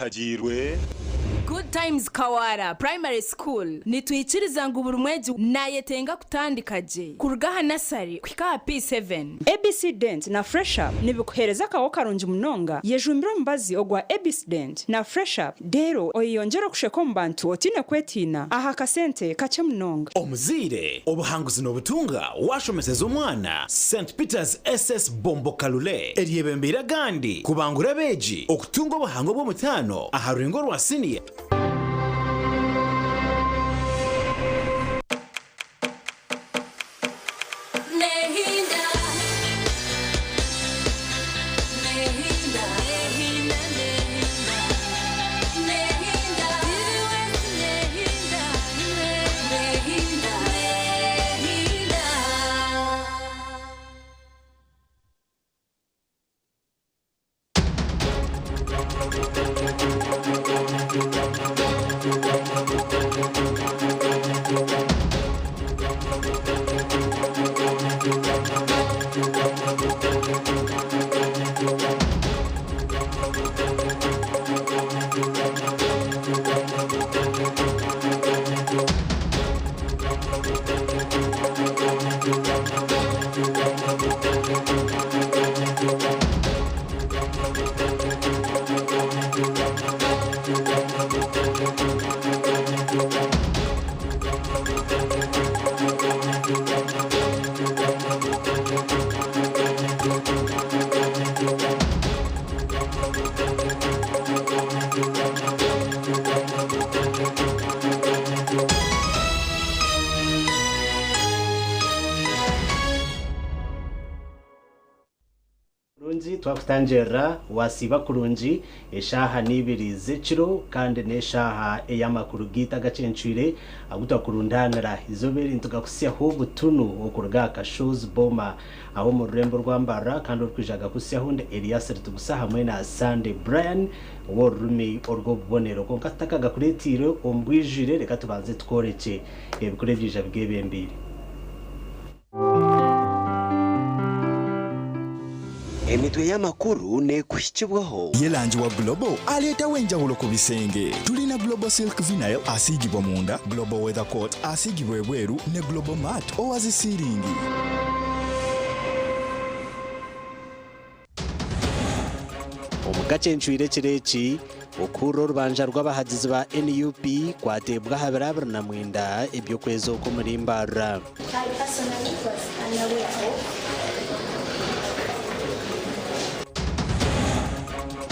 Bihagiirwe. Good Times Kawara Primary School nitwikiriza ngu buri mwegi nayetenga kutandika gye kuruga aha nasari kuhika aha P7. ABC Dent na Fresh Up nibikuheereza akaho karungi munonga. Yejumbire omubazi ogwa ABC Dent na Fresh Up reero oyeyongyere okusheka omu bantu otaine kwetiina aha kasente kakye munonga. Omuzaire, obuhanguzi nobutunga washomeseza omwana St Peters SS Bombo Kalule eryebembeire agandi kubangura abeegi okutunga obuhango bw'omutaano aha rurengo rwa siniya. Kurungi twakutangirira wasiiba kurungi eshaaha n'ibiri z'ekiro kandi n'eshaaha ey'amakuru gaitu agacencwire agu twakurundaanira izooba eri nitugakutsyaho butunu okuruga aha Kashozi Boma aho omu rurembo rwa Mbarara kandi orikwija kugakutsyaho ndi Elias Ritugusa hamwe na Sunday Brian ow'orurimi orw'obubonero kwonka tutakagakureeteire omu bwijwire reka tubanze tukworekye ebikuru ebyija bigeebembeire. Emitwe y'amakuru neekuhikibwaho. Ye langi wa Global aleetawo enjawulo ku bisenge. Tulina Global Silk Vinyl asiigibwa munda, Global Weather Coat asiigibwa ebweru ne Global Mat owa zi siiringi. Omu kacencwire ekiro eki, okuhurira orubanja rw'abahagizi ba NUP kwateebwa aha biro 29 eby'okwezi oku omuri Mbarara.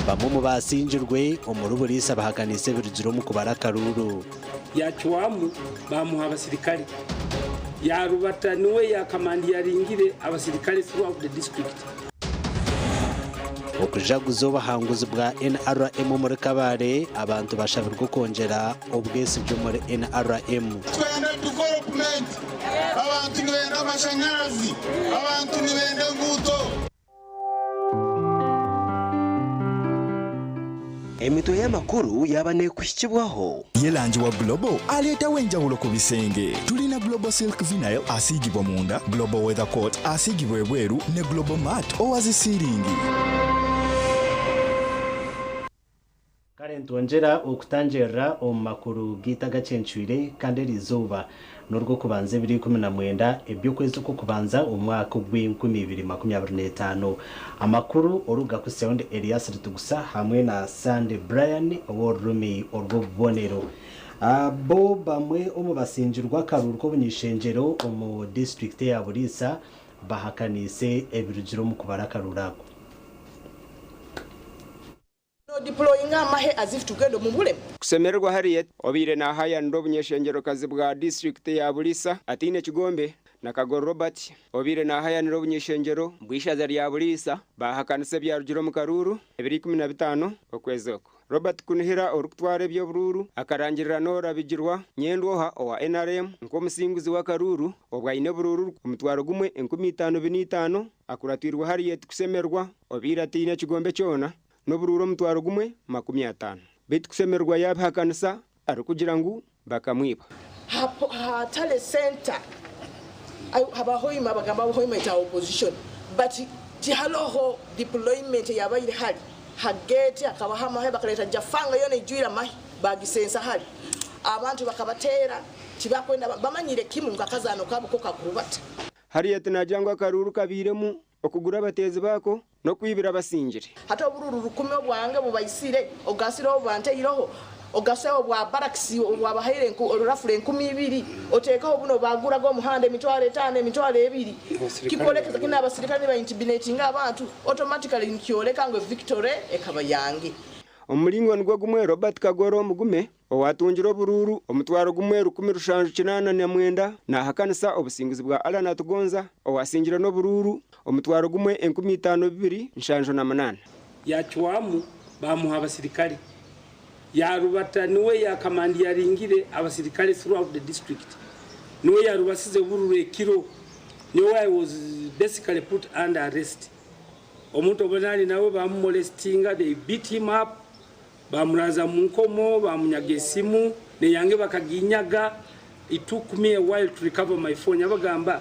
Bamwe omu basingirwe omuri Buliisa bahakaniise ebirugire omu kubara akaruuru. Yacwamu bamuha abasirikare yarubata niwe yakamandiyaringire abasirikare throughout the district. Okujaguza obuhanguzi bwa NRM omuri Kabale, abantu bashabirwe okwongyera obwesigye omuri NRM. Twenda development, abantu nibenda amashanyarazi, abantu nibenda enguuto. Emitwe y'amakuru yaaba neekuhikibwaho. Ye langi wa Global aleetawo enjawulo ku bisenge. Tulina Global Silk Vinyl asiigibwa munda, Global Weather Coat asiigibwa ebweru ne Global Mat owa zi siiringi. Kare nitwongyera okutangirira omu makuru gaitu agacencwire kandi eri izooba n'orw'okubanza ebiro 19 eby'okwezi okw'okubanza omu mwaka ogw'enkumi ibiri 25. Amakuru orikugakutsyaho ndi Elias Ritugusa hamwe na Sunday Brian ow'orurimi orw'obubonero. Bo bamwe omu basingirwe akaruuru k'obuny'ishengyero omu disiturikiti eya Buliisa bahakaniise ebirugire omu kubara akaruuru ako. No deployinga amahe as if tugenda omu bulemu. Kusemererwa Harriet obaire nahayanira obunyeshengyerokazi bwa disiturikiti ya Buliisa ataine kigombe na Kagoro Robert obaire nahayanira obunyeshengyero bw'eishaza rya Buliisa bahakanisa ebyarugire omu karuuru ebiro 15 okwezi oku. Robert Kunihira orikutwara eby'oburuuru akarangirira Norah Bigirwa Nyendwoha owa NRM nk'omusinguzi w'akaruuru obwo aine oburuuru 1545 akuratwirwe Harriet Kusemerwa obaire ataine kigombe kyona n'oburuuru 1050 beitu Kusemerwa yaabihakanisa arikugira ngu bakamwiba. Ha tally center aba Hoima bagamba aba Hoima ita opposition but tihaloho deployment eyabaire hali. Ha gate hakabaho amahe, bakaleta jafanga yona ijwire amahe, bagisensa hali. Abantu bakabateera, tibakwenda, bamanyire kimu ngu akazaano kabo ko kakurubata. Harriet naagira ngu akaruuru kabairemu okugura abateezi baako n'okwibira abasingire. Hati obururu 1000 obwange bubaisire, ogasire obu banteireho, ogaseho obwa barakisi obwabahaire orurafura 2000, oteekaho buno baguraga omuhanda 50,000, 20,000. Kikwolekeza kinu abasirikale nibaintimidatinga abantu, automatically nikyoleka ngu victory ekaba yange. Omu muringo nigwo gumwe, Robert Kagoro Omugume owatungire oburuuru 1789 naahakanisa obusinguzi bwa Allan Atugonza owasingire n'oburuuru 15,278. Yacwamu bamuha abasirikale, yarubata niwe yakamandi yaringire abasirikale throughout the district, niwe yarubasize obururu ekiro, niwe I was basically put under arrest. Omuntu obonani nawe bamumolestinga, they beat him up, bamuraza mu nkomo, bamunyaga esimu neyange bakaginyaga. It took me a while to recover my phone. Yabagamba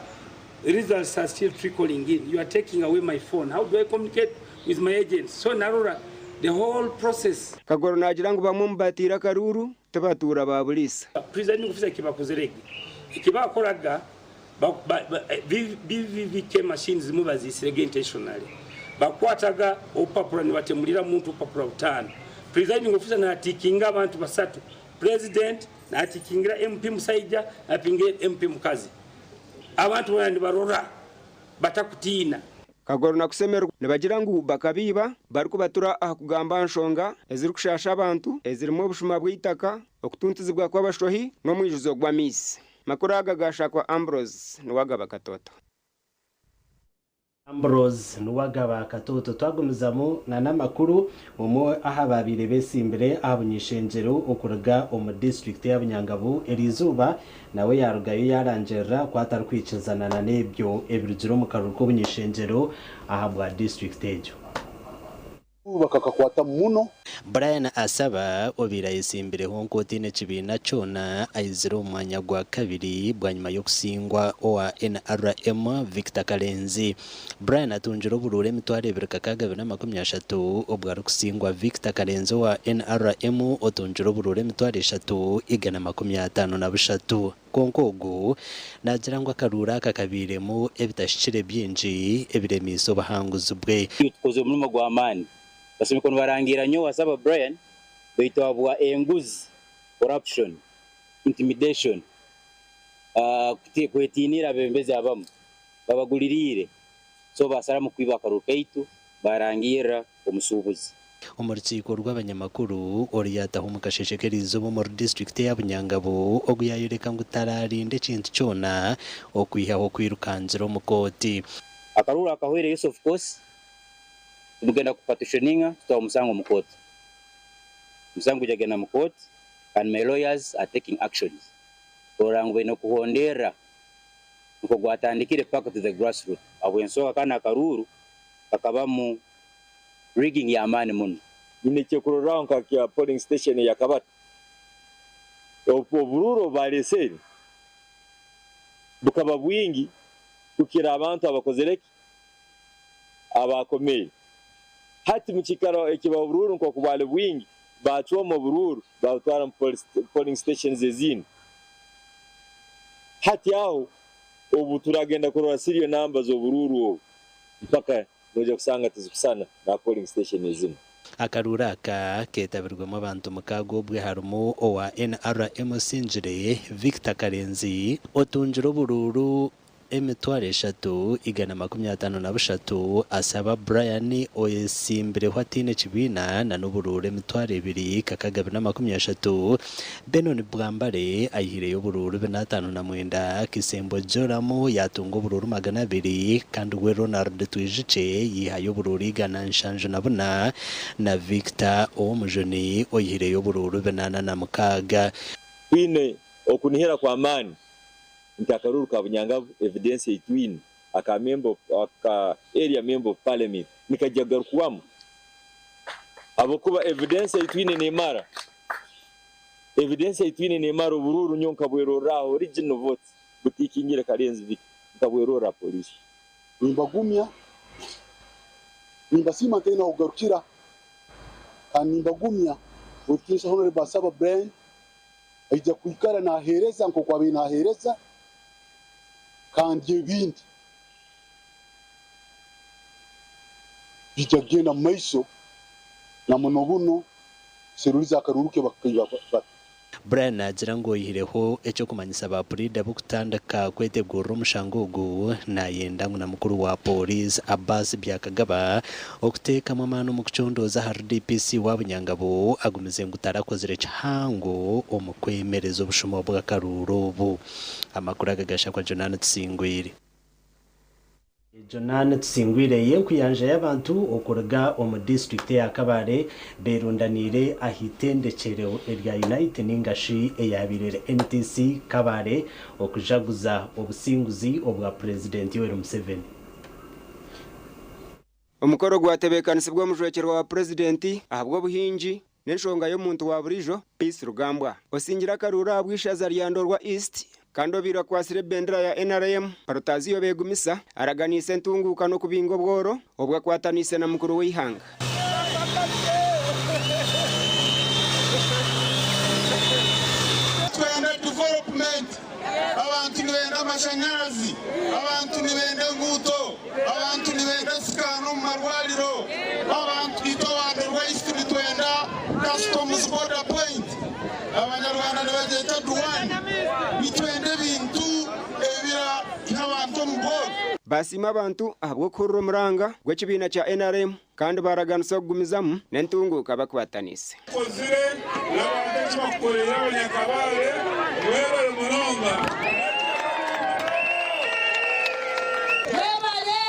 results are still trickling in, you are taking away my phone, how do I communicate with my agents? So narora the whole process. Kagoro naagira ngu bamwe omu batiire akaruuru tibatuura ba Buliisa. Presiding officer ekibakozerege ekibakoraga BVVK machines zimwe bazisirege intentionally, bakwataga obupapura nibatemulira muntu obupapura 5. Presiding officer natikinga abantu 3, president natikingira MP musaija, napingira MP mukazi, abantu bona nibarora batakutiina. Kagoro na Kusemererwa nibagira ngu bakabiiba barikubatura aha kugamba nshonga ezirikushasha abantu ezirimu obushuma bw'eitaka, okutuntuzibwa kw'abashohi n'omwijuzo gw'amaizi. Makuru aga gashakwa Ambrose Niwagaba Katoto. Ambrose Niwagaba Katoto. Twagumizamu na n'amakuru, omwe aha babaire besimbire aha bunyishengyero okuruga omu disitulikiti ya Bunyangabu eriizooba nawe yarugayo yarangirira ku atarikwikirizana na n'ebyo ebirugire omu karuru k'obunyishengyero aha bwa disitulikiti egyo. Bakakakwata muno. Brian Asaba obaire ayesimbireho nk'otaine ekibiina kyona aizire omu mwanya gwa kabiri bwanyima y'okusingwa owa NRM Victor Karenzi. Brian atungire oburuuru 2630 obwo arikusingwa Victor Karenzi owa NRM otungire oburuuru 3153. Kwonka ogu naagira ngu akaruuru aka kabairemu ebitashikire bingi ebiremiise obuhanguzi bwe. Tukoze omurimo gw'amaani, basomeko nibarangira nyowe Asaba Brian baitu habwa enguzi, corruption, intimidation, kwetinira abebembezi abamu babaguliriire, so basaramu kwiba akaruru kaitu barangirra omusuubuzi. Omu rukiiko rw'abanyamakuru oryataho omu kasheshe k'eriizooba omuri disitulikiti ya Bunyangabu, ogu yayoreka ngu tararinda ekintu kyona okwihaho okwirukangira omu kooti. Akaruru akahwire Yusuf Kosi tumugenda kupetitioninga tutwa omusango mu kooti. Omusango gujagenda mu kooti and my lawyers are taking actions. Kurora ngu baine kuhonderera nko gwatandikire paka to the grassroots. Habw'ensonga kandi akaruru kakabamu rigging ya maani muno. Nyine ekyokurorraho nka kya polling station ya Kabata. Oburuuru obubareesere bukaba bwingi kukira abantu abakozere ki abakomere. Hati mu kiikaro ekiba oburuuru nk'oku bwali bwingi, bacwoma oburuuru babutwara mu polling stations ezindi. Hati aho obu turagenda kurora serial numbers z'oburuuru obu mpaka noija kusanga tizikusana na polling station ezimu. Akaruuru aka ketabirwemu abantu 6 obwe harimu owa NRM osingire Victor Karenzi otungire oburuuru 3153, Asaba Brian oyesimbireho ataine kibiina na n'oburuuru 2630, Benon Bwambare ayihireyo oburuuru 459, Kisembo Joramu yatunga oburuuru 200 kandi we Ronald Twijuche yihayo oburuuru 174 na Victor Owomujuni oyihireyo oburuuru 406. Twine okunihira kw'amaani nti akaruru ka Bunyangabu evidence eitwine aka member of, aka area member of parliament nikajja kugarukwamu habwokuba evidence eitwine nemara, evidence eitwine nemara. Oburuuru nyo nkabwerorraho original votes butikingire Karenzi Victor, nkabwerorra police. Nimbagumya, nimbasiima ntaine aho kugarukira. Kandi nimbagumya obutinsa Honorable Asaba Brian aija kwikara naheereza nk'oku abaire naheereza, kandi ebindi bijja kugenda mu maiso na muno buno Seruliza akaruuru ke bakaiba bata. Brian naagira ngu oihireho eky'okumanyisa ba puriida be okutandika kwetegurira omushango ogu, naayenda ngu na mukuru wa Pooriisi Abbas Byakagaba okuteekamu amaani omu kucondooza ahari DPC wa Bunyangabo agumize ngu tarakozire kihango omu kwemereza obushuma bw'akaruuru obu. Amakuru aga gashakwa Jonan Tusingwire. Jonan Tusingwire y'enkuyanja y'abantu okuruga omu disiturikiti eya Kabale berundaniire ah'itendekyero erya Unite ninga shi eyabaire eri NTC Kabale okujaguza obusinguzi obwa Purezidenti Yoweri Museveni. Omukoro gwatebeekanisibwa omujwekyerwa wa Purezidenti ahabw'obuhingi n'enshonga y'omuntu wa buriijo, Peace Rugambwa, osingire akaruuru ahabw'eishaza rya Ndorwa East kandi obaire akwatsire ebendera ya nrm, Protaziyo Begumisa, araganiise entunguuka n'okubinga obworo obwo akwataniise na mukuru w'eihanga. Twenda development, abantu nibenda amashanyarazi, abantu nibenda enguuto, abantu nibenda scan omu marwariro, abantu itwe aba Ndorwa East nitwenda customs border point, Abanyarwanda nibagyeta Duwani. Nitwenda ebintu ebiraiha abantu omu bworo. Baasiima abantu ahabw'okuhurira omuranga gw'ekibiina kya nrm kandi baaraganisa okugumizamu n'entunguuka bakwataniise. Okozire n'abantu eki bakukoreire Abanyakabale mwebare munonga. Mwebare!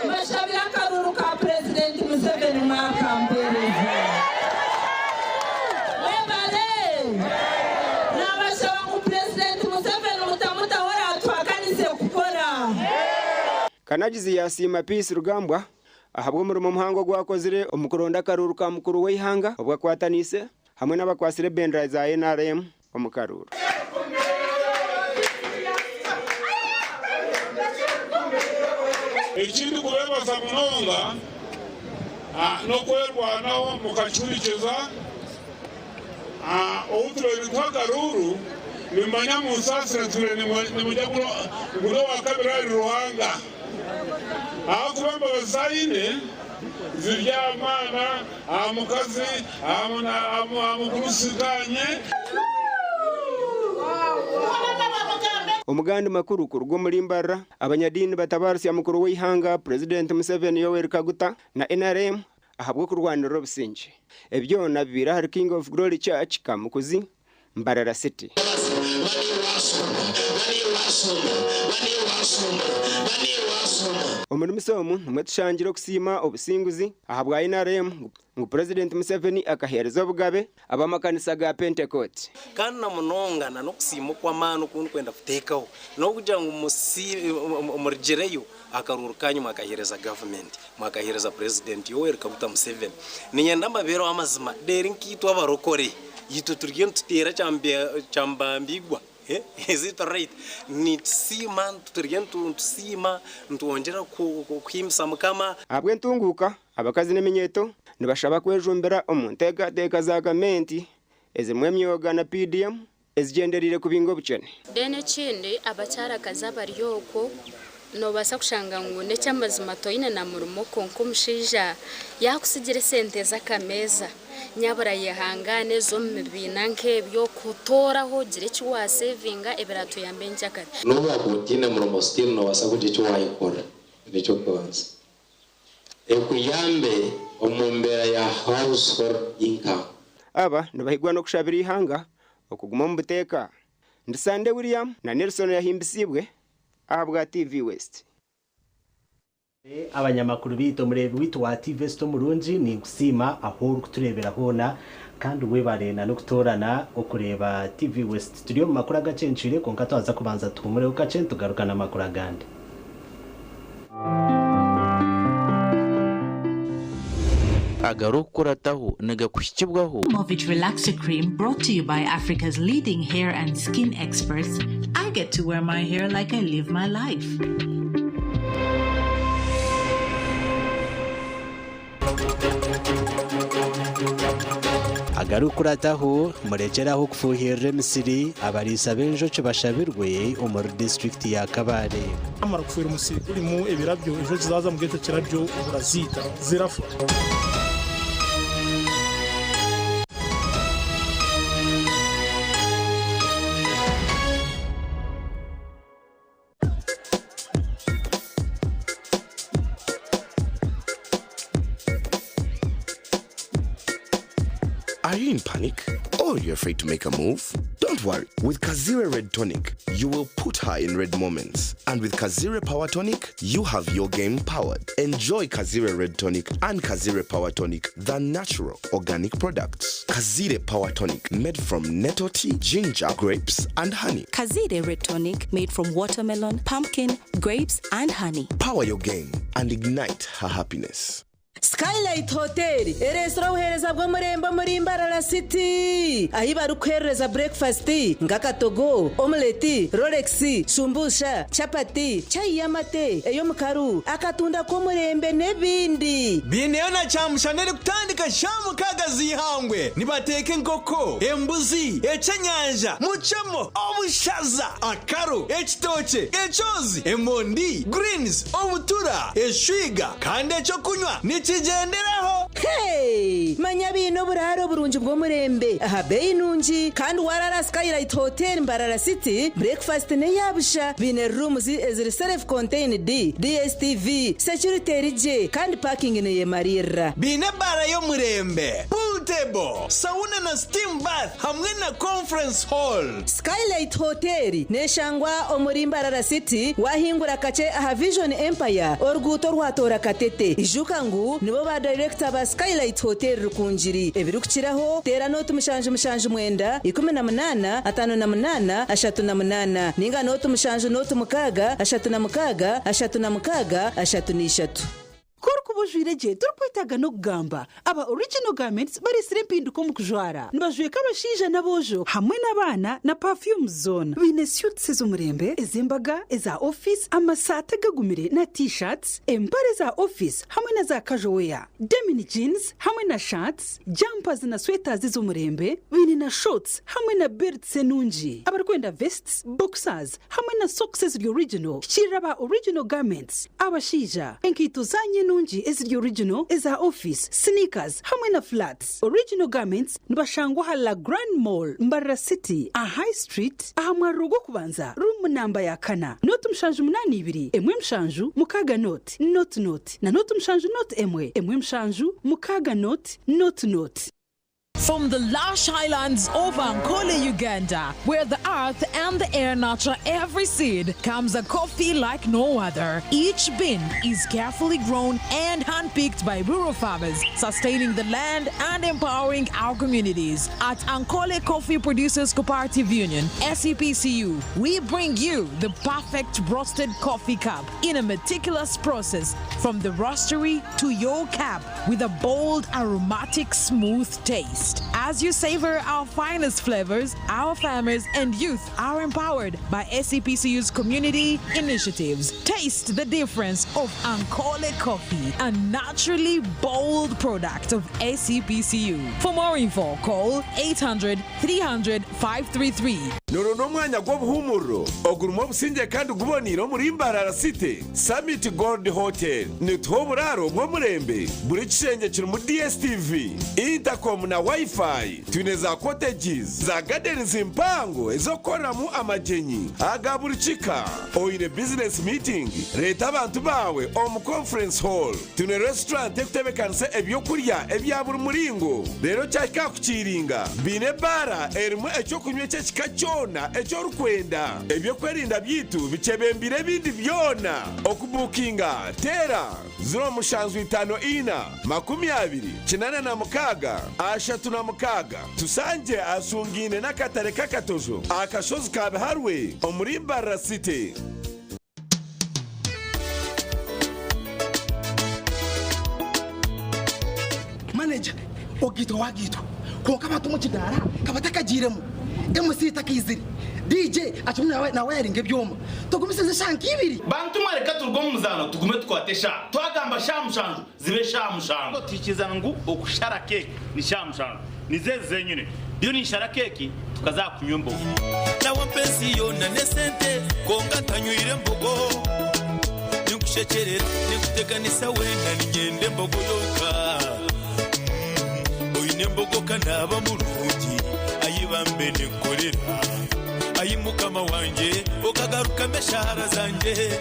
Mbashabire akaruuru ka Purezidenti Museveni mwakampeereza. Mwebare! Nabashaba ngu Purezidenti Museveni mutamutaho oratuhakanise kukora. Kanagizi yaasiima Peace Rugambwa ahabw'omurimo muhango ogu akozire omu kuronda akaruuru ka mukuru w'eihanga obu akwataniise hamwe n'abakwatsire ebendera za nrm omu karuuru. Ekindi kubeebaza munonga n'okwerwanaho mukakihurikiza. Ou tubaire nituha akaruuru nimumanya munsaasire ntubaire nimurya guri owa kabiri ahari Ruhanga ahakuba embabazi zi aine ziri aha mwana, aha mukazi, aha mugurusi nkaanye. Omu gandi makuru kuruga omuri Mbarara, abanyadiini batabaarusya mukuru w'eihanga Purezidenti Museveni Yoweri Kaguta na nrm ahabw'okurwanirira obusingye. Ebi byona bibaire ahari King of Glory Church Kamukuzi, Mbarara City. Omuri misa omu nimwo tushangire okusiima obusinguzi ahabwa nrm ngu Purezidenti Museveni akaheereza obugabe ab'amakanisa ga Pentekooti. Kandi na munonga na n'okusiima okw'amaani oku ndikwenda kuteekaho n'okugira ngu murugireyo akaruuru kaanyu mwakaheereza gavumenti, mwakaheereza Purezidenti Yoweri Kaguta Museveni. Niinyenda mbabeereho amazima reero nkaitwe abarokore itwe turiyo nituteera kyambambigwa. Is it right? Nitusiima, turiyo nitusiima, nitwongyera kuhimbisa Mukama. Ahabw'entunguuka, abakazi n'eminyeeto nibashaba kwejumbira omu nteekateeka za gavumenti ezirimu emyoga na PDM ezigyendereire kubinga obukyene. Then ekindi abakyarakazi abari okwo Noobaasa kushanga ngu n'eky'amazima toine na murimo kwonka omushaija yaakutsigira esente z'akameeza. Nyabura yehangaane eza omu bibiina nk'ebyo kutooraho ogire eki waasevinga ebiraatuyambe enkyakare. N'obu waakuba otaine murimo still noobaasa kugira eki waayekorera. N'eky'okubanza. Ekuyambe omu mbeera ya household income. Aba nibahigwa n'okushabira eihanga okuguma omu buteeka. Ndi Sande William na Nelson Yahimbisiibwe. Ahabwa TV West. Abanyamakuru baitu, omureebi waitu wa TV West omurungi, ninkusiima ahu orikutureebera hoona kandi webare na n'okutoorana okureeba TV West. Turi omu makuru agacencwire kwonka twaza kubanza tuhumureho kakye nitugaruka n'amakuru agandi. Agarikukurataho nigakuhikibwaho. Movit Relaxer Cream brought to you by Africa's leading hair and skin experts, I get to wear my hair like I live my life. Agarikukurataho, murekyere aho kufuuhirira emisiri, abariisa b'enjoki bashabirwe omuri disiturikiti ya Kabale. Wamara kufuhira omusiri gurimu ebirabyo, enjoki zaaza omuri ekyo kirabyo buraziita, zirafa. Are you in panic? Or you're afraid to make a move? Don't worry. With Kazire Red Tonic, you will put her in red moments. And with Kazire Power Tonic, you have your game powered. Enjoy Kazire Red Tonic and Kazire Power Tonic, the natural organic products. Kazire Power Tonic, made from nettle tea, ginger, grapes, and honey. Kazire Red Tonic made from watermelon, pumpkin, grapes, and honey. Power your game and ignite her happiness. Skylight Hotel ereetsire obuheereza bw'omurembe omuri Mbarara City ahi barikuheerereza breakfast nk'akatogo, omelette, rolex, shumbusha, chapati, chai y'amate, ey'omukaru, akatunda k'omurembe n'ebindi. Biineyo na kyamushana erikutandika shaaha mukaaga z'eihangwe. Nibateeka enkoko, embuzi, ekyenyanja, mucemo, obushaza, akaru, ekitookye, ekyozi, emondi, greens, obutura, eshwiga kandi ekyokunywa nikigyenderaho. Hey! Manya biine oburaaro burungi bw'omurembe aha beeyi nungi kandi waraara Skylight Hotel Mbarara City, breakfast n'eya busha. Biine rooms eziri self contained, DSTV, security eri gye kandi parking neyemariirira. Biine ebaara y'omurembe, pool table, sauna na steam bath hamwe na conference hall. Skylight Hotel neshangwa omuri Mbarara City wahingura kakye aha Vision Empire oruguuto orwatoora Katete. Ijuka ngu nibo ba dayirekita ba Skylight Hotel Rukungiri. Ebirikukiraho teera nooti 779 18 58 38 ninga nooti 7 nooti 6 36 36 33. Ku orikuba ojwaire gye torikwetaaga n'okugamba. Aba Original Garments bareetsire empinduka omu kujwara. Nibajweka abashaija n'aboojo hamwe n'abaana na perfumes zoona. Baine suits ez'omurembe, ez'embaga, eza ofiisi, amasaati agagumire na T-shirts, empare za ofiisi hamwe na za casual wear, denim jeans hamwe na shirts, jumpers na sweaters ez'omurembe. Baine na shorts hamwe na belts enungi. Abarikwenda vests, boxers hamwe na socks eziri original, hikiirira aba Original Garments. Abashaija, enkaito zaanyu enungi eziri original, eza ofiisi, sneakers hamwe na flats. Original Garments nibashangwa aha La Grande Mall, Mbarara City, aha High Street, aha mwariro gw'okubanza, ruumu namba ya kana, nooti 782, 1 7 6 nooti, nooti nooti, na nooti 7 nooti 1, 1 7 6 nooti, nooti nooti. From the lush highlands of Ankole, Uganda, where the earth and the air nurture every seed, comes a coffee like no other. Each bean is carefully grown and handpicked by rural farmers, sustaining the land and empowering our communities. At Ankole Coffee Producers Cooperative Union, SEPCU, we bring you the perfect roasted coffee cup in a meticulous process from the roastery to your cup with a bold, aromatic, smooth taste. As you savor our finest flavors, our farmers and youth are empowered by SEPCU's community initiatives. Taste the difference of Ankole Coffee, a naturally bold product of SEPCU. For more info, call 800 300 533. Nuru n'omwanya gw'obuhuumuriro ogurimu obusingye kandi guboneire omuri Mbarara City. Summit Gold Hotel nituha oburaaro bw'omurembe. Buri kishengye kirimu DSTV, intercom na Wi-Fi. Twine za cottages, za gardens mpango ez'okukoreramu amagyenyi aga buri kika. Oine business meeting, reeta abantu baawe omu conference hall. Twine restaurant erikutebeekanisa ebyokurya ebya buri muringo. Reero kyahika aha kukiiringa, baine ebaara erimu eky'okunywa eky'ekika kyona eki orikwenda. Eby'okwerinda byaitu bikyebembeire ebindi byona. Okubuukinga, teera 0754 20 86 36. Tushangye ahashungaine n'akatare k'akatojo aha kashozi ka Biharwe omuri Mbarara City. Manager, ogaitwa wagaitwa kwonka abantu omu kidaara ka batakagiiremu, MC takaizire, DJ akirimu nawayaringa ebyoma. Tugumisirize eshaaha nk'ibiri. Bantu mwe reka turuge omu muzaano tugume tukwate eshaaha. Twagamba shaaha mushanju zibe shaaha mushanju. Twikiriza ngu okushara keeki ni shaaha mushanju. Nizo ezi zenyine. Ndiyo ninshara keeki tukaza aha kunywa embogo. Nawe mpa ensi yoona n'esente kwonka ntanywire mbogo. Ninkushekyerera, ninkuteganisa weena niinyenda embogo yonka. Oine embogo ka naaba murungi, ai bambe ninkukorera. Ai Mukama wangye, okagarukamu eshaara zangye.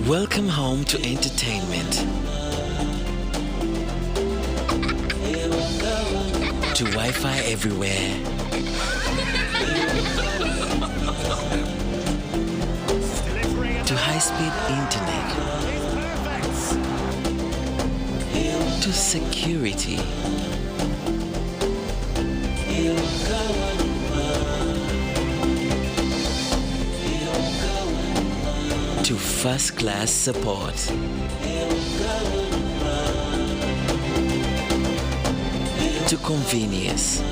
Welcome home to entertainment. To Wi Fi everywhere. To high speed internet. To security. To first class support. To convenience.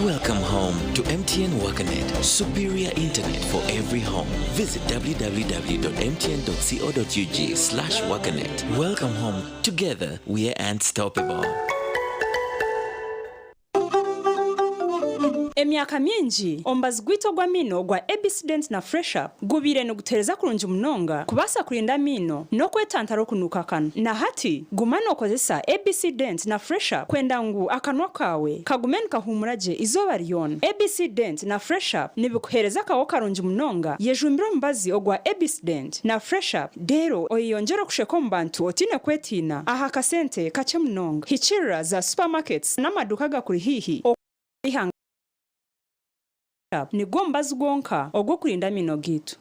Welcome home to MTN WakaNet, superior internet for every home. Visit www.mtn.co.ug slash wakanet. Welcome home. Together, we are unstoppable. Emyaka mingi, omubazi gwaitu ogw'amaino ogwa ABC Dent na Fresh Up gubaire nigutuheereza kurungi munonga kubaasa kurinda amaino n'okwetantara okunuuka akanwa. Na hati, guma nookozesa ABC Dent na Fresh Up kwenda ngu akanwa kaawe kagume nikahuumura gye eizooba ryona. ABC Dent na Fresh Up nibikuheereza akaho karungi munonga. Yejumbire omubazi ogwa ABC Dent na Fresh Up reero oyeyongyere okusheka omu bantu otaine kwetiina aha kasente kakye munonga. Hikiirira za supermarkets n'amaduuka agakuri haihi oku eihanga Nigwo mubazi gwonka ogw'okurinda amaino gaitu.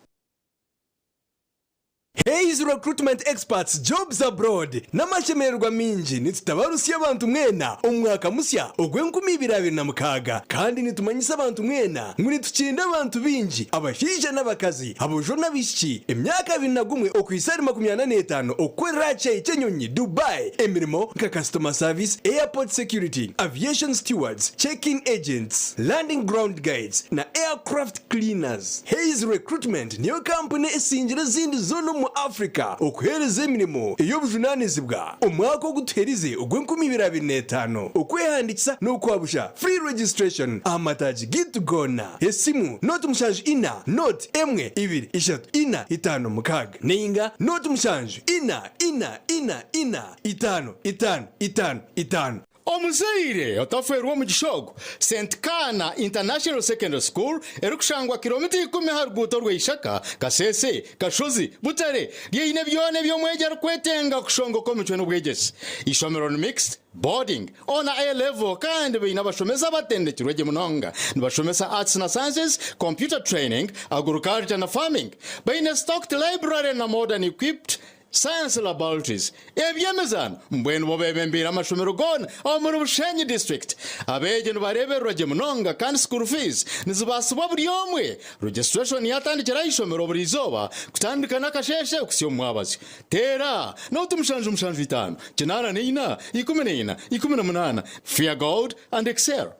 Hays Recruitment Experts Jobs Abroad N'amashemererwa maingi nitutabarusya abantu mwena omu mwaka musya ogw'enkumi ibiri abiri na mukaaga kandi nitumanyisa abantu mwena ngu nitukinda abantu baingi abashaija n'abakazi, aboojo n'abaishiki emyaka 21 okuhitsya ahari 45 okukorera aha kishaayi ky'enyonyi Dubai emirimo nka Customer Service, Airport Security, Aviation Stewards, Check-in Agents, Landing Ground Guides na Aircraft Cleaners. Hays Recruitment niyo kampuni esingire ezindi zoona omu Africa okuheereza emirimo ey'obujunaanizibwa omwaka ogu tuherize ogw'enkumi ibiri abiri n'etaano. Okwehandiikisa n'okwabusha, free registration, aha mataagi gaitu goona. Esimu, 074 1 2 3 4 5 6 nainga 07 4 4 4 4 5 5 5 5. Omuzaire otafeerwa omugisha ogu, St Kaana International Secondary School erikushangwa kiromita ikumi aha ruguuto rwa Ishaka, Kasese, Kashozi, Butare, ryeine byona ebi omwegi arikwetenga kushongoka omicwe n'obwegyese. Eishomero ni mixed, boarding, O na A level kandi baine abashomesa abatendekirwe gye munonga. Nibashomesa Arts na Sciences, Computer Training, Agriculture na Farming. Baine stocked library na modern equipped Science Laboratories. Eby'emizaano mbwenu bo bebembeire amashomero goona omuri Bushenyi District. Abeegi nibareebererwa gye munonga kandi school fees nizibaasibwa buri omwe. Registration yatandikira aha ishomero buri izooba kutandika n'akasheeshe kuhitsya omu mwabazyo. Teera nooti 7 7 5 84 14 18. Fear God and excel.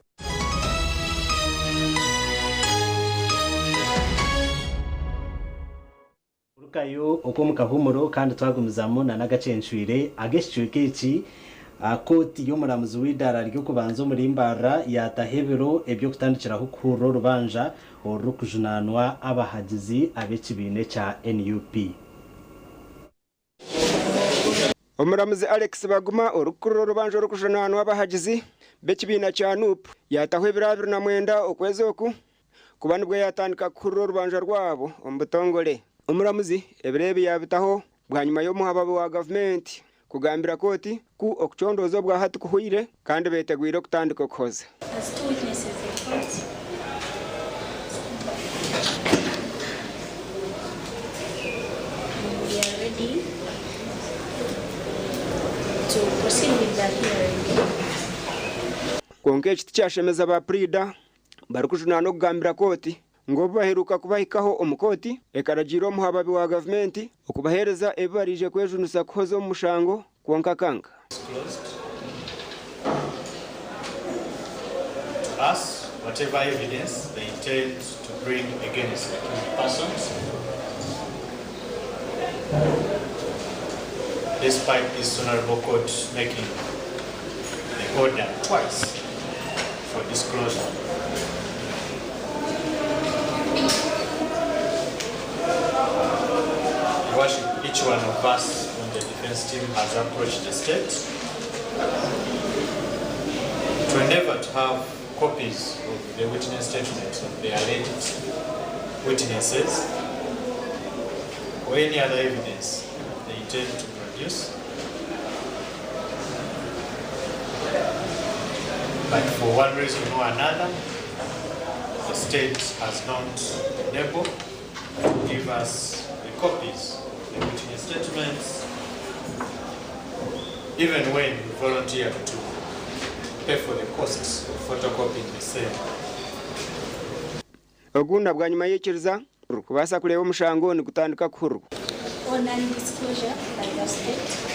Kurugayo okw'omu kahuumuro kandi twagumizamu na n'agacencwire ag'ekicweka eki, kooti y'omuramuzi w'eidaara ry'okubanza omuri Mbarara yaataho ebiro eby'okutandikiraho kuhurira orubanja orurikujunaanwa abahagizi ab'ekibiina ekya NUP. Omuramuzi Alex Baguma orikukurira orubanja orurikujunaanwa abahagizi b'ekibiina kya NUP yaataho ebiro 29 okwezi oku kuba nibwo yaatandika kuhurira orubanja rwabo omu butongore. Omuramuzi ebiro ebi yaabitaho bwanyima y'omuhababi wa gavumenti kugambira kooti ku okucondooza obwa hati kuhwaire kandi beetegwire okutandika okuhoza. Kwonka eki tikyashemeza ba puriida barikujunaana okugambira kooti ngu obu baheruka kubahikaho omu kooti ekaragiira omuhababi wa gavumenti okubaheereza ebi baraije kwejunisa kuhoza omu mushango kwonka akanga. To us whatever evidence they intend to bring against the accused persons. Despite this honorable court making the order twice for disclosure. Your Worship, each one of us on the defense team has approached the state to endeavor to have copies of the witness statements of the alleged witnesses or any other evidence they intend to produce. But for one reason or another, the state has not been able to give us the copies of the witness statements, even when we volunteered to pay for the costs of photocopying the same. Ogu na bwanyima yaikiriza kubaasa kureeba omushango nigutandika kuhurirwa. On non-disclosure by the state.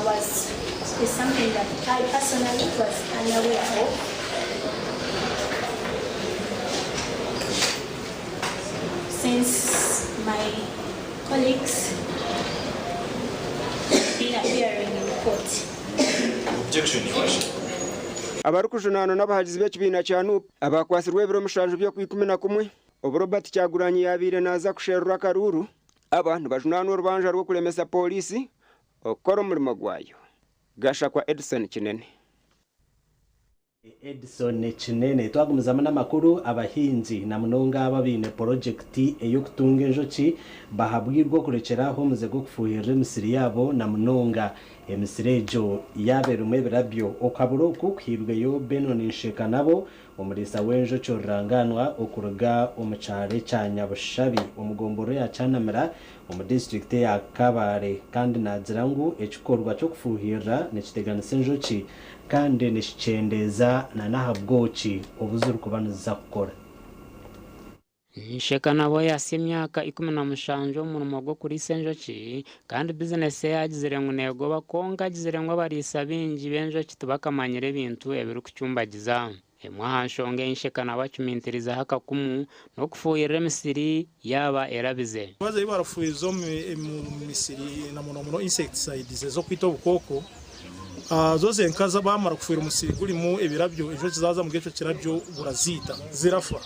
Was is something that I personally was unaware of. Since my colleagues been appearing in court. Objection, Your Worship. Abarikujunaanwa n'abahagizi b'ekibiina kya NUP abakwatsirwe ebiro mushanju by'okwa11 obu Robert Kyagulanyi yaabaire naaza kusherura akaruuru. Aba nibajunaanwa orubanja rw'okuremesa pooriisi okukora omurimo gwayo. Gashakwa Edson Kinene. Edson Kinene. Twagumizamu n'amakuru, abahingi na munonga aba baine porojekiti ey'okutunga enjoki bahabwirwe okurekyeraho omuze gw'okufuhirira emisiri yaabo na munonga emisiri egyo yaaba erimu ebirabyo. Okabura oku kuhairweyo Benon Nsheka nabo omuriisa w'enjoki oruranganwa okuruga omu kyaro ekya Nyabushabi omu gomboro ya Kyanamira omu disiturikiti eya Kabale kandi naagira ngu ekikorwa ky'okufuhirira nikiteganisa enjoki kandi nikikyendeeza na n'aha bwoki obu zirikuba niziza kukora. Nsheka nabo yahitsya emyaka 17 omu murimo gw'okuriisa enjoki kandi bizinesi ye agizire ngu neegoba kwonka agizire ngu abariisa baingi b'enjoki tibakamanyire ebintu ebirikucumbagiza. Emwe aha nshonga ei Nsheka nabo acumintirizaho akakumu n'okufuhirira emisiri yaaba erabize. Emibazi ei barafuhiza omu misiri na muno muno insecticides ez'okwita obukooko, zo zenka bamara kufuhira omusiri gurimu ebirabyo, enjoki zaaza omuri ekyo kirabyo buraziita, zirafa.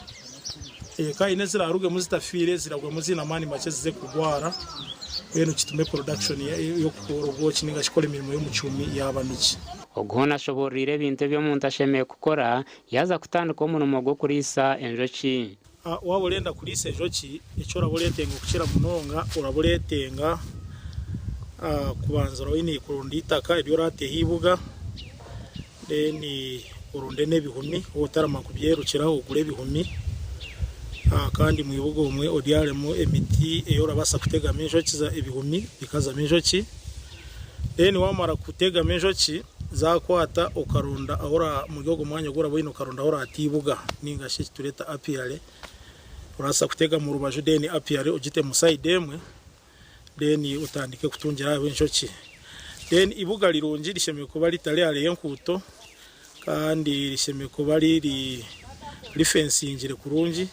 Kandi n'ezirarugemu zitafiire ziragwamu ziine amaani makye zize kurwara, mbwenu kitume production y'okukora obwoki ninga shi kukora emirimo y'omucuumi yaaba mikye. Ogu hoona ashobooroire ebintu ebi omuntu ashemereire kukora yaaza kutandika omurimo gw'okuriisa enjoki. Waaba orenda kuriisa enjoki, eki oraba oreetenga okukira munonga, oraba oreetenga kubanza oraba oine kuronda eitaka eri oraateho eibuga, then oronde n'ebihumi, waaba otaramara kubyerukiraho ogure ebihumi, kandi omu ibuga omwe obyaremu emiti ei orabaasa kutegamu enjoki, ebihumi bikazamu enjoki. Then waamara kutegamu enjoki zaakwata okaronda ahu ora omuri ogwo mwanya ogu oraba oine okaronda ahu oraata eibuga ninga shi eki tureeta apiary, orabaasa kutega omu rubaju then apiary ogite mu sayidi emwe then otandike kutungira aho enjoki. Then eibuga rirungi rishemereire kuba ritari hare y'enkuuto kandi rishemereire kuba riri rifensingire kurungi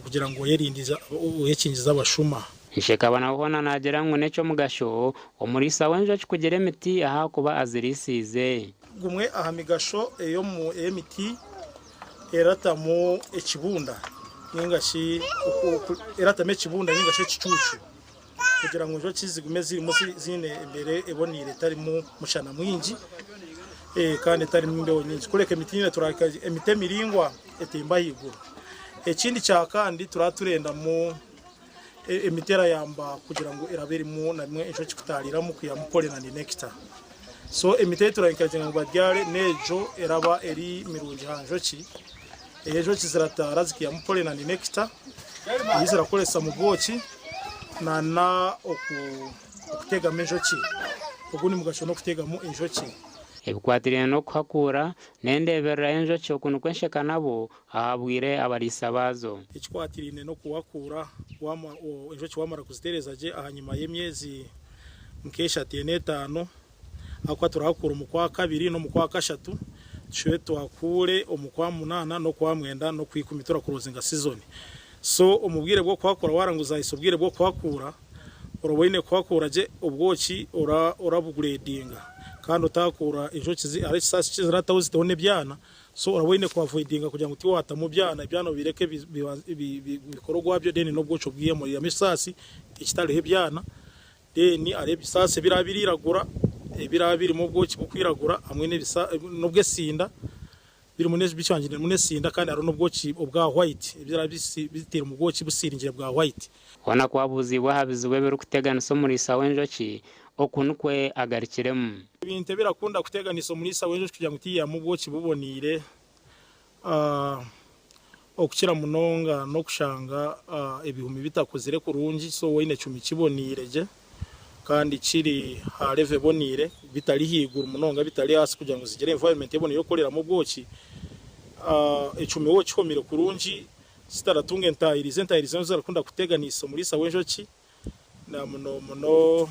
kugira ngu oyerindize oyekingize abashuma. Nshekabana hoona naagira ngu n'eky'omugasho omuriisa w'enjoki kugira emiti ahakuba aziriisiize. Gumwe aha migasho ey'emiti eratamu ekibunda ninga shi eratamu ekibunda ninga shi ekicuucu kugira ngu enjoki zigume zirimu ziine embeera eboneire etarimu mushana mwingi kandi etarimu embeho nyingi. Kureka emiti nyine emiti emiraingwa etemba ahaiguru. Ekindi kya kandi turaba turendamu emiti erayamba kugira ngu eraba erimu na bimwe enjoki kutaariramu kwihamu pollen and nectar. So emiti ei turaencouraginga ngu babyare n'egyo eraba eri mirungi aha njoki. Enjoki zirataara zikihamu pollen and nectar ei zirakoresa mu bwoki nana oku. n'okutegamu enjoki. Ogundi mugasho n'okutegamu enjoki. Ebikwatiriine n'okuhakuura n'endeeberera y'enjoki oku nikwo Nsheka nabo ahabwire abariisa baazo. Ekikwatiriine n'okuhakuura enjoki wamara kuziteereza gye ahanyima y'emyezi nk'eshatu ena etaano, ahakuba turahakuura omu kwa kabiri n'omu kwa kashatu, tushube tuhakuure omu kwa munaana n'okwa mwenda n'okwikumi turakurozinga sizoni. So omu bwire bw'okuhakuura waranguza ahisa obwire bw'okuhakuura, oraba oine kuhakuura gye obwoki orabuguredinga kandi otahakuura enjoki hariho ekisaasi kizirataho ziteho n'ebyana, so oraba oine kuavoidinga kugira ngu tiwatamu byana, ebyana obireke bikore ogwabyo then n'obwoki obwihemu oihamu ekisaasi ekitariho ebyana, then hariho ebisaasi ebiraba biriragura ebiraba birimu obwoki bukwiragura hamwe n'obwesinda birimu bicwangiremu n'esinda kandi hariho n'obwoki obwa white ebiraba biteire omu bwoki busiringire bwa white. Hoona ku abuuziibwe aha bizibu ebirikuteganisa omuriisa w'enjoki, oku nikwo agarukiremu. Ebintu ebirakunda kuteganisa omuriisa w'enjoki kugira ngu tiyihamu obwoki buboniire, okukira munonga n'okushanga ebihumi bitakuzire kurungi, so waine ekihumi kiboniire gye kandi kiri aha level eboniire, bitari ahaiguru munonga bitari ahansi kugira ngu zigire environment eboniire y'okukoreramu obwoki. Ekihumi waaba okihomire kurungi zitaratunga entahirizi, entahirizi nizo zirakunda kuteganisa omuriisa w'enjoki na muno muno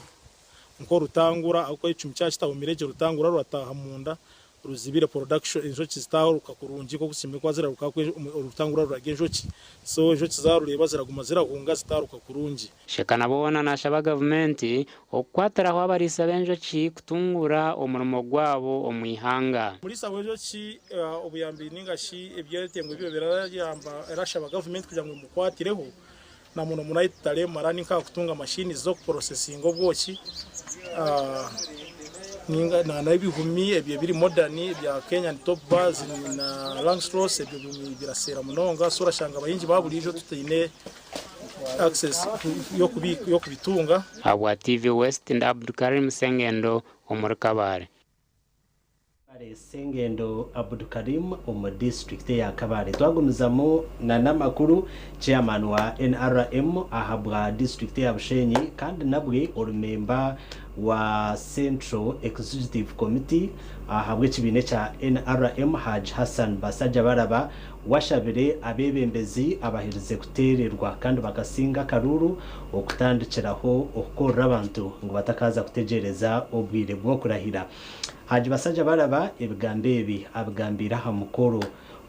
nk'orutangura ahabw'okuba ekihumi kyaba kitahomire gye orutangura rurataaha munda ruzibire production enjoki zitaruka kurungi nk'oku zishemereire kuba ziraruka ahabw'okuba orutangura rurarya enjoki, so enjoki zarureeba ziraguma zirahunga zitaruka kurungi. Sheka nabo hoona nashaba gavumenti okukwatiraho abariisa b'enjoki kutunguura omurimo gwabo omu ihanga. Omuriisa w'enjoki obuyambi ninga shi ebyetengo ebi birayamba erashaba gavumenti kugira ngu emukwatireho na muno muno ahi tutaremara ni nk'aha kutunga mashini z'okuprosesinga obwoki ninga n'ebihumi ebyo ebiri modern bya Kenyan top bars na Langstroth, ebyo bihumi biraseera munonga, so orashanga abahingi ba buriijo tutaine access y'okubitunga. Ahabwa TV West ndi Abdukarim Sengendo omuri Kabale. Sengendo Abdukarim omu disitulikiti eya Kabale. Twagumizamu n'amakuru, chairman wa NRM ahabwa disitulikiti ya Bushenyi kandi nabwe orumemba wa Central Executive Committee ahabw'ekibiina ekya NRM, Haj Hassan Basajja Baraba, washabire abebembezi abaherize kuteererwa kandi bakasinga akaruru okutandikiraho okukorera abantu ngu batakaza kutegyereza obwire bw'okurahira. Haji Basajja Baraba ebigambo ebi abigambire aha mukoro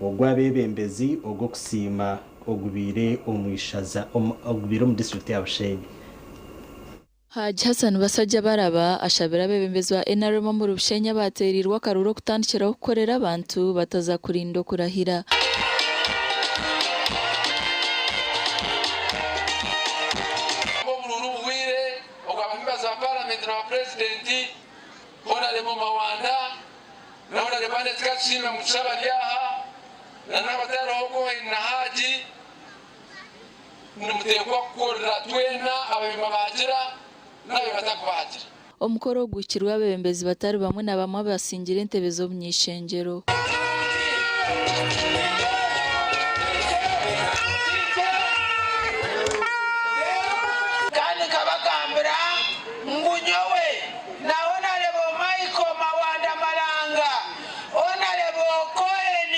ogw'abebembezi ogw'okusiima ogubiire omu ishaza ogubiire omu disitulikiti ya Bushenyi. Haji Hassan Basajja Baraba ashabira abebembezi ba NRM omuri Bushenyi abateerirwe akaruru okutandikiraho kukorera abantu bataza kurinda okurahira. Obururu buhwire ogw'abamembazi ba paramenti na bapurezidenti, Honorable Mawanda na Honorable Annet Katusiime Mugisha bari aha na n'abatariho Cohen na Haji, nimuteekwa kukorera twena ababima bagira n'abe batakubagira. Omukoro ogwikirwe abebembezi batari bamwe na bamwe abasingira entebe z'omunyishengyero. Kandi nkabagambira ngu nyowe na Honorable Michael Mawanda Malanga, Honorable Cohen,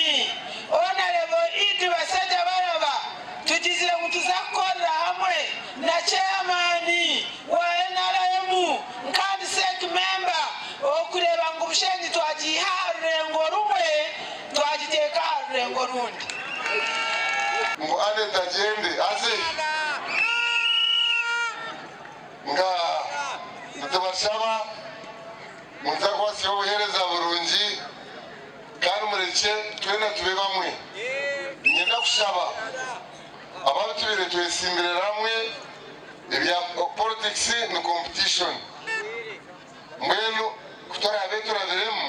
Honorable Idi Basajja Baraba, tugizire ngu tuza kukorera hamwe na chairman wa NRM kandi SEC member okureba ngu Bushenyi twagiha aha rurengo rumwe twagiteeka aha rurengo rundi. Ngu Annet agende aze nga nitubashaba muza kubasiba obuheereza burungi kandi murekye twena tube bamwe. Nyenda kushaba ababitubire twesimbire hamwe, ebya politics ni competition, mbwenu kuturabe turabiremu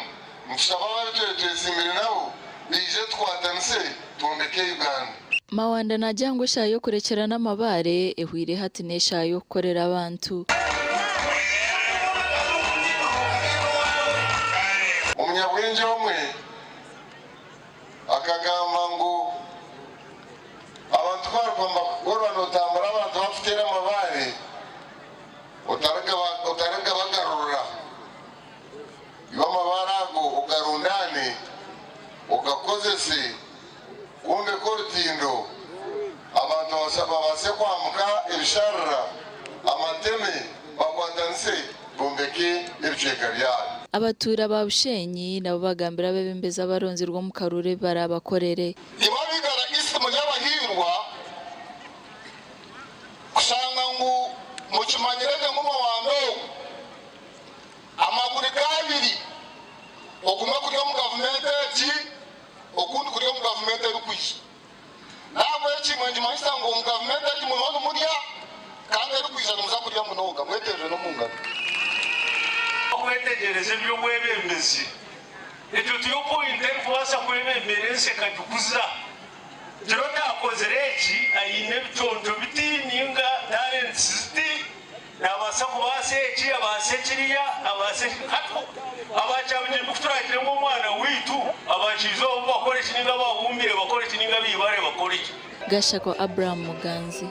nitushaba ababitubire twesimbire nabo biije tukwatanise twombeke Uganda. Mawanda nagira ngu eshaaha y'okurekyera n'amabaare ehwire hati n'eshaaha y'okukorera abantu. Omunyabwengye omwe akagamba ngu abantu barikwamba kukorwa notambura abantu bakuteera amabaare. Kwombeka orutindo abantu babaase kwambuka ebisharara, amateme bakwatanise bombeke ebicweka byabo. Abatuura ba Bushenyi nabo bagambira abeebembezi abaronzirwe omu karuuru ebi baraabakorere. Imwe ab'Igara East muri abahiirwa kushanga ngu mukimanyire gye ngu Mawanda ogu amaguru g'abiri, okumwe kuri omu gavumenti egi okundi kuri omu gavumenti erikwija. N'ahabw'ekyo imwe ningimanyisa ngu omu gavumenti egi muriho nimurya kandi erikwija nimuza kurya munonga mweterere n'omu ngaro. Okwetegyereza eby'obwebembezi, egyo tiyo pointi erikubaasa kwebembera ensi ekagikuza. Gira otakozire eki aine ebiconco biti ninga talents ziti, nabaasa kubaasa eki, abaase kiriya, abaase hati aba Kyabugyenyi kuturagire ngu omwana waitu abakiize obu bakore eki ninga ababumbire bakore eki ninga abaibare bakore eki. Gashakwa Abraham Muganzi.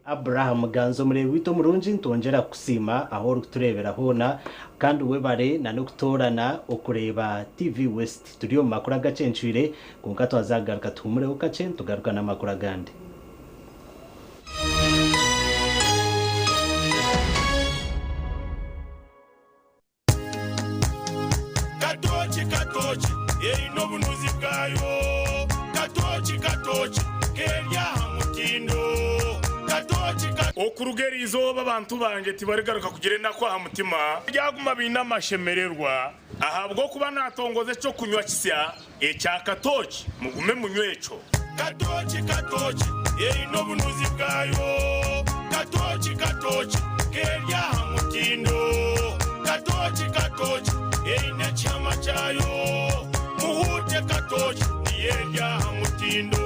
Abraham Muganzi omureebi waitu omurungi nitwongyera kukusiima ahu orikutureebera hoona kandi webare na n'okutoorana okureeba TV West. Turi omu makuru agakyencwire kwonka twaza kugaruka tuhumureho kakye nitugaruka n'amakuru agandi. Katooki katooki eine obunuzi bwayo Katooki katooki keri aha mutindo Katooki ka. Okuruga eri izooba abantu bangye tibarigaruka kugira enaku aha mutima, baryaguma baine amashemererwa, ahabw'okuba naatongoza eky'okunywa kisya ekya katooki, mugume munywe ekyo. Katooki katooki eine obunuzi bwayo Katooki katooki keri aha mutindo Katooki katooki eine ekihama kyayo Muhuute katooki niyo eri aha mutindo.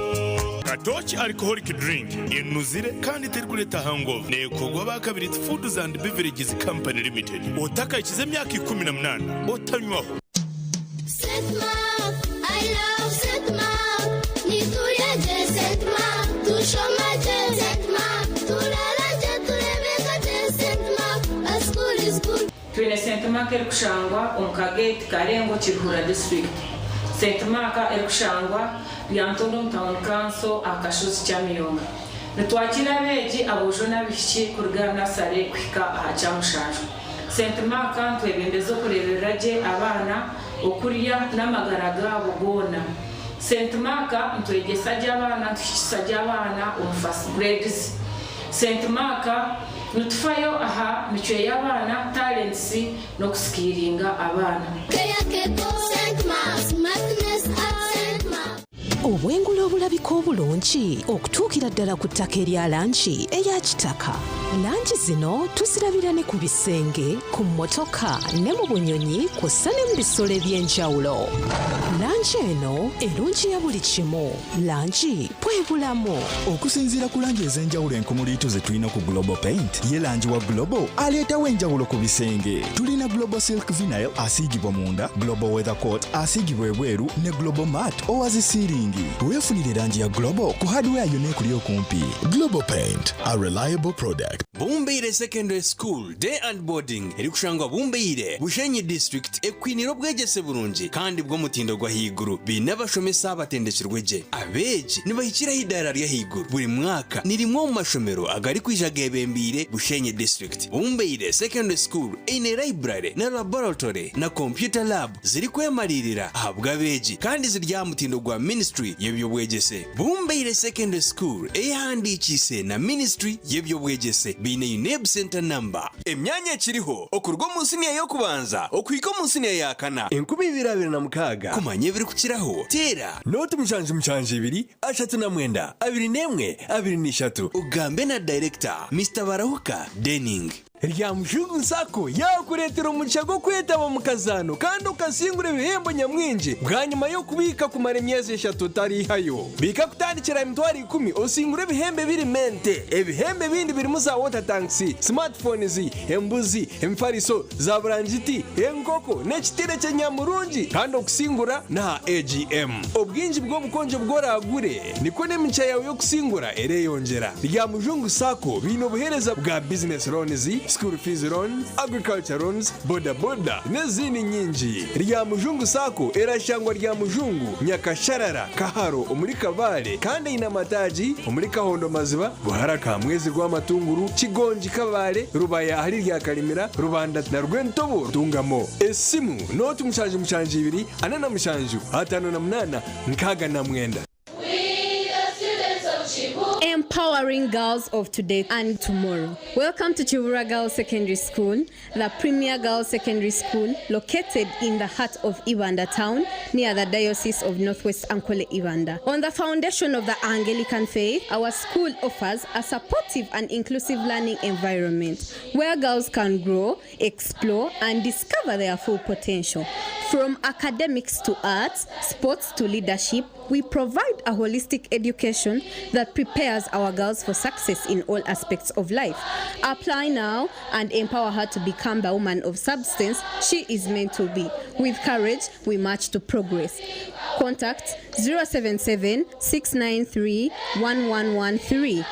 Katooki Alcoholic Drink enuzire kandi terikureeta hangover neekorwa aba Kabiriiti Foods and Beverages Company Limited. Otakahikize emyaka 18 otanywaho. Twine St Mark erikushangwa omu Kagate, Karengo, Kiruhura disiturikiti. St Mark erikushangwa Lyantonde omu tauni kanso aha kashozi Kyamiyonga. Nitwakiira abeegi aboojo n'abaishiki kuruga nasare kuhika aha Kyamushanju. St Mark nitwebembeza okureeberera gye abaana, okurya n'amagara gaabo goona. St Mark nitwegyesa gye abaana, nituhikisa gye abaana omu first grades. St Mark nitufayo aha micwe y'abaana, talents, n'okusikiiringa abaana. Obwengula obulabika obulungi okutuukira ddala ku ttaka erya langi eya kitaka. Langi zino tuzirabira ne ku bisenge, ku mmotoka ne mu bunyonyi kw'ossa ne mu bisolo eby'enjawulo. Langi eno erungiya buli kimu. Langi bwe bulamu. Okusinziira ku langi ez'enjawulo enkumuliitu ze tulina ku Global Paint, ye langi wa Global aleetawo enjawulo ku bisenge. Tulina Global Silk Vinyl asiigibwa munda, Global Weather Coat asiigibwa ebweru ne Global Matte owa zi siiringi. Weefunire langi ya Global ku hardware yonna ekuli okumpi. Global Paint, a reliable product. Bumbeire Secondary School Day and Boarding erikushangwa Bumbeire, Bushenyi District ekwinire obwegyese burungi kandi bw'omutindo gw'ahaiguru. Baine abashomesa abatendekirwe gye. Abeegi nibahikira aha idaara ry'ahaiguru buri mwaka. Ni rimwe omu mashomero agarikwija geebembeire Bushenyi District. Bumbeire Secondary School eine library na laboratory na computer lab zirikwemariirira ahabw'abeegi kandi ziri aha mutindo gwa Ministry y'eby'obwegyese. Bumbeire Secondary School eyehandiikiise na Ministry y'eby'obwegyese baine UNEB Centre Number. Emyanya ekiriho okuruga omu siniya y'okubanza okuhika omu siniya ya kana. 2026. Kumanya ebirikukiraho, teera. Nooti 7 7 39 21 23. Ogambe na dayirekita, Mister Barahuka Denning. Ryamushungu Sacco yaakureetera omugisha gw'okwetaba omu kazaano kandi okasingura ebihembo nyamwingi bwanyima y'okubiika kumara emyezi eshatu otariihayo. Biika kutandikira aha 100,000 osingure ebihembo ebirimu ente. Ebihembo ebindi birimu za water tanks, smartphones, embuzi, emifariso, za burangiti, enkoko n'ekitebe ky'enyamurungi kandi okusingura n'aha AGM. Obwingi bw'obukonjo obu oraagure nikwo n'emigisha yaawe y'okusingura ereyongyera. Ryamujungu Sacco baine obuheereza bwa business loans, School fees loan, agriculture loans, boda boda n'ezindi nyingi. Ryamujungu Sacco erashangwa Ryamujungu, Nyakasharara, Kaharo omuri Kabale kandi eine amataagi omuri Kahondo Maziba, Buhara Kamwezi Rwamatunguru, Kigongi Kabale, Rubaya ahari Ryakarimira, Rubanda na Rwentobo Ntungamo. Esimu nooti 72 47 58 69. Empowering girls of today and tomorrow. Welcome to Chibura Girls Secondary School, the premier girls secondary school located in the heart of Ibanda town near the Diocese of Northwest Ankole Ibanda. On the foundation of the Anglican faith, our school offers a supportive and inclusive learning environment where girls can grow, explore, and discover their full potential. From academics to arts, sports to leadership, we provide a holistic education that prepares our girls for success in all aspects of life. Apply now and empower her to become the woman of substance she is meant to be. With courage, we march to progress. Contact 077 693 1113.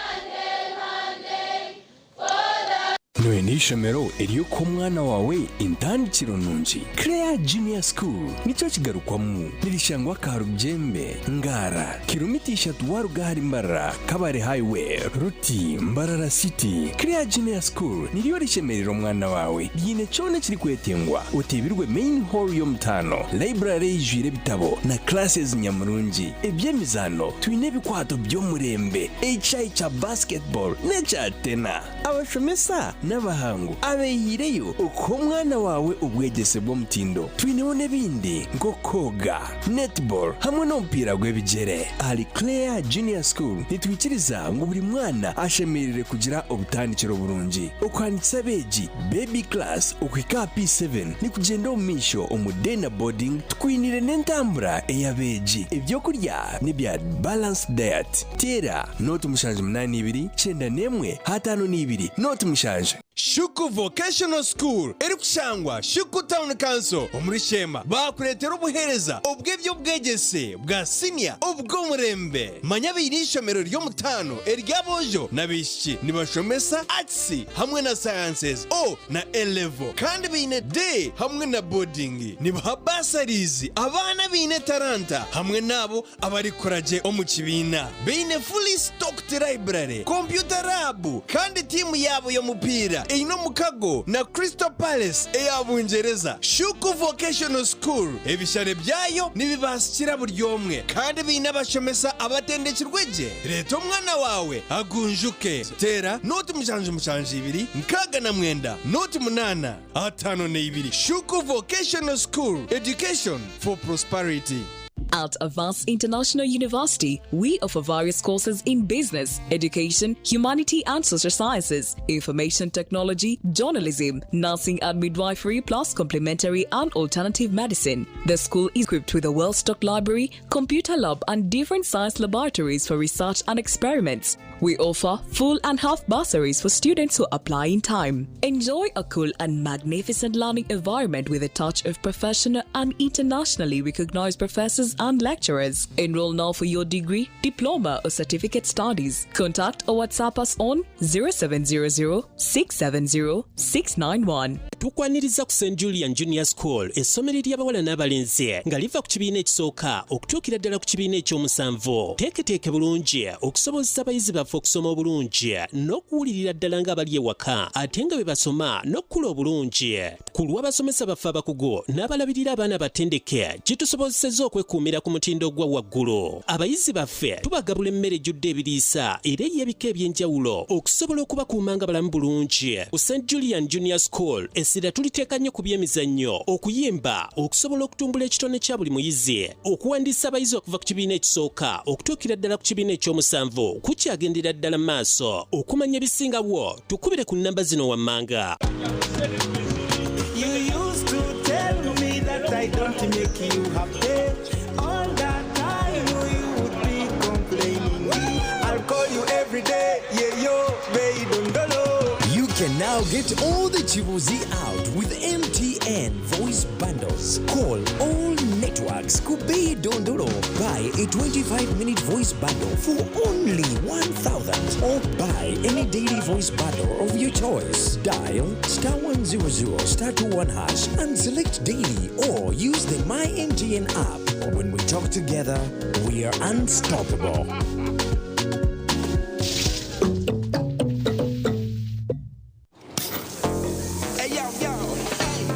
Noyenda eishomero ery'okuha omwana waawe entandikiro nungi? Clare Junior School nikyo kigarukwamu. Nirishangwa Karugyembe, Ngara, kiromita ishatu waaruga ahari Mbarara, Kabale Highway, Ruti, Mbarara City. Clare Junior School niryo rishemerera omwana waawe. Ryine kyona ekirikwetengwa oteebirwe main hall y'omutaano, library eijwire ebitabo na classes nyamurungi. Eby'emizaano twine ebikwato by'omurembe, ekishaayi kya basketball n'ekya tena. Abashomesa n'abahangu abeehiireyo okuha omwana waawe obwegyese bw'omutindo. Twineho n'ebindi nk'okwoga, netball hamwe n'omupiira gw'ebigyere. Ahari Clare Junior School nitwikiriza ngu buri mwana ashemereire kugira obutandikiro burungi. Okuhandiikisa abeegi Baby Class okuhika aha P7 nikugyenda omu maisho omu Day na Boarding tukwiniire n'entambura ey'abeegi. Eby'okurya n'ebya Balanced Diet. Teera 0782 91 52 07. Shuku Vocational School erikushangwa Shuku Town Council omuri Sheema baakureetera obuheereza obw'eby'obwegyese bwa siniya obw'omurembe. Manya baine eishomero ry'omutaano ery'aboojo n'abaishiki nibashomesa Arts hamwe na Sciences O na A Level kandi baine Day hamwe na Boarding. Nibaha bursaries abaana abaine etaranta hamwe n'abo Abarikukora gye omu kibiina baine fully stocked library, computer lab kandi tiimu yaabo y'omupiira eine omukago na Crystal Palace eya Bungyereza. Shuku Vocational School ebishare byayo nibibaasikira buri omwe kandi baine abashomesa abatendekirwe gye. Reeta omwana waawe agunjuke. Teera 0772 69 08 52. Shuku Vocational School, education for prosperity. At Avance International University, we offer various courses in business, education, humanity and social sciences, information technology, journalism, nursing and midwifery, plus complementary and alternative medicine. The school is equipped with a well stocked library, computer lab, and different science laboratories for research and experiments. We offer full and half bursaries for students who apply in time. Enjoy a cool and magnificent learning environment with a touch of professional and internationally recognized professors and lecturers. Enroll now for your degree, diploma, or certificate studies. Contact or WhatsApp us on 0700 670 691. Tukwaniriza ku St Julian Junior School, essomero ery'abawala n'abalenzi nga liva ku kibiina ekisooka okutuukira ddala ku kibiina ekyomusanvu. Teeketeeke bulungi okusobozesa abayizi baffe okusoma obulungi n'okuwulirira ddala ng'abali ewaka ate nga bwe basoma n'okukula obulungi. Ku lw'abasomesa baffe abakugu n'abalabirira abaana abatendeke, kitusobozesezza okwekuumira ku mutindo ogwa waggulu. Abayizi baffe tubagabula emmere ejjudde ebiriisa era ey'ebika eby'enjawulo okusobola okubakuuma nga balamu bulungi. Ku St Julian Junior School essira tuliteeka nnyo ku by'emizannyo, okuyimba okusobola okutumbula ekitone kya buli muyizi. Okuwandiisa abayizi okuva ku kibiina ekisooka okutuukira ddala ku kibiina ekyomusanvu kukyagendera ddala mu maaso. Okumanya ebisingawo tukubire ku nnamba zino wammanga. You used to tell me that I don't make you happy. All that time you would be complaining. I'll call you every day, yeah yo, babe, dondolo. You can now get all the Chibuzi out with MTN voice bundles. Call all networks. networks Kubei Dondoro. Buy a 25-minute voice bundle for only 1,000 or buy any daily voice bundle of your choice. Dial star 100 star 21 hash and select daily or use the My MTN app. When we talk together, we are unstoppable. Hey yo yo, hey.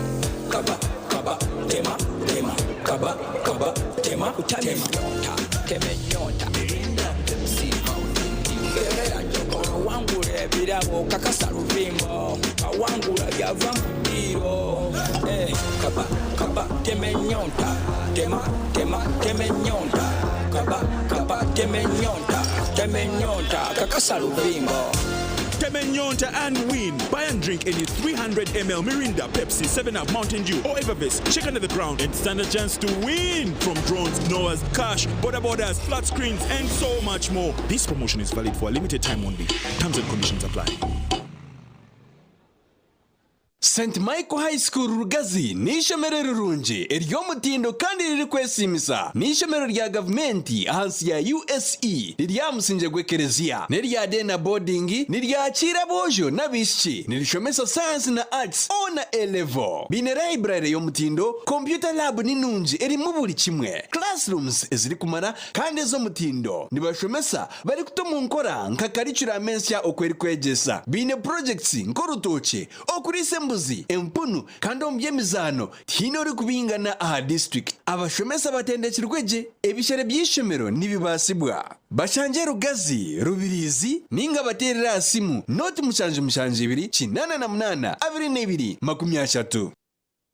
Kaba kaba tema tema kaba kaba tema tema nyota teme nyota Mirinda Pepsi Mountain Dew Era jokoro wangula ebirabo kakasa luvimbo awangula byava mu ddiiro Eh, kaba kaba teme nyota tema tema teme nyota kaba kaba teme nyota teme nyota kakasa luvimbo Temenyonta and win. Buy and drink any 300 ml Mirinda, Pepsi, 7-Up, Mountain Dew, or Evervest. Check under the ground and stand a chance to win. From drones, Noahs, cash, border borders, flat screens, and so much more. This promotion is valid for a limited time only. Terms and conditions apply. St Michael High School Rugazi ni ishomero rirungi ery'omutindo kandi riri kwesimisa. Ni ishomero rya gavumenti ahansi ya USE rirya musinje gw'ekereziya n'erya dena boarding niryakira abojo n'abaishiki nirishomesa science na arts O na A level. Biine library y'omutindo, computer lab ni nungi erimu buri kimwe, classrooms ezirikumara kandi ez'omutindo. Nibashomesa barikuta omu nkora nka curriculum ensya oku erikwegyesa. Biine projects nk'orutookye, okuriisa embuzi, empunu kandi omu by'emizaano tihaine orikubingana aha district. Abashomesa batendekirwe gye, ebishere by'ishomero nibibaasibwa. Bashangye Rugazi, Rubirizi ninga bateerere aha simu 072 88 22 30.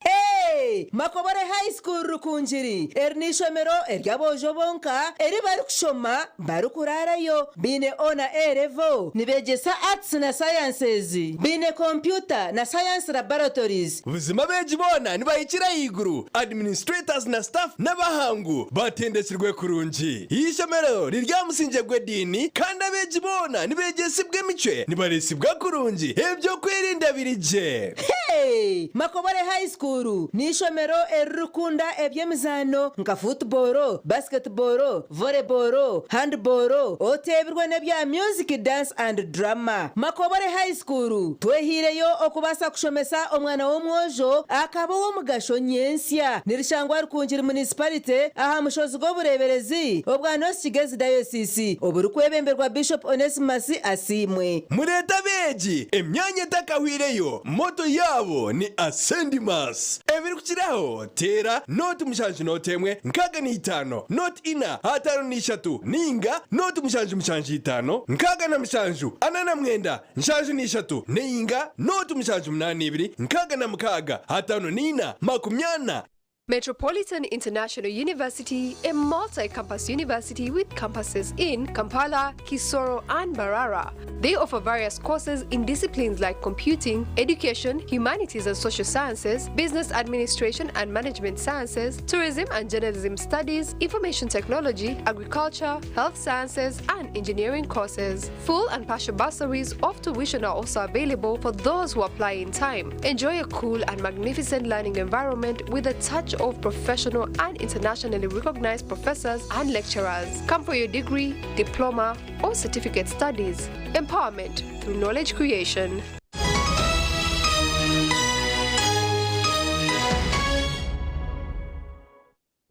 Hey! Makobore High School Rukungiri eri n'ishomero ery'aboojo bonka eri barikushoma barikuraarayo. Biine O na A level, nibegyesa arts na sciences, biine computer na science laboratories. Buzima abeegi boona nibahikira ahaiguru. Administrators na staff n'abahangu batendekirwe kurungi. Eishomero riri aha musingye gw'ediini kandi abeegi boona nibegyesibwa emicwe, nibareesibwa kurungi, eby'okwerinda biri gye. Hey! Makobore High School n'ishomero eririkunda eby'emizaano nka football, basketball, volleyball, handball, oteebirwe n'ebya music, dance and drama. Makobore High School twehiireyo okubaasa kushomesa omwana w'omwojo akaba ow'omugasho nyentsya. Nirishangwa Rukungiri Municipality aha mushozi gw'obureeberezi obwa North Kigezi Diocese oburikwebemberwa Bishop Onesimus Asiimwe. Mureete abeegi emyanya etakahwireyo, motto yaabo ni Ascendimus. Ebirikukiraho teera 0 7 0 65 04 53 ninga 0 7 5 67 49 73 ninga 0 7 82 66 54 40. Metropolitan International University, a multi-campus university with campuses in Kampala, Kisoro, and Mbarara. They offer various courses in disciplines like computing, education, humanities and social sciences, business administration and management sciences, tourism and journalism studies, information technology, agriculture, health sciences, and engineering courses. Full and partial bursaries of tuition are also available for those who apply in time. Enjoy a cool and magnificent learning environment with a touch of professional and internationally recognized professors and lecturers. Come for your degree, diploma, or certificate studies. Empowerment through knowledge creation.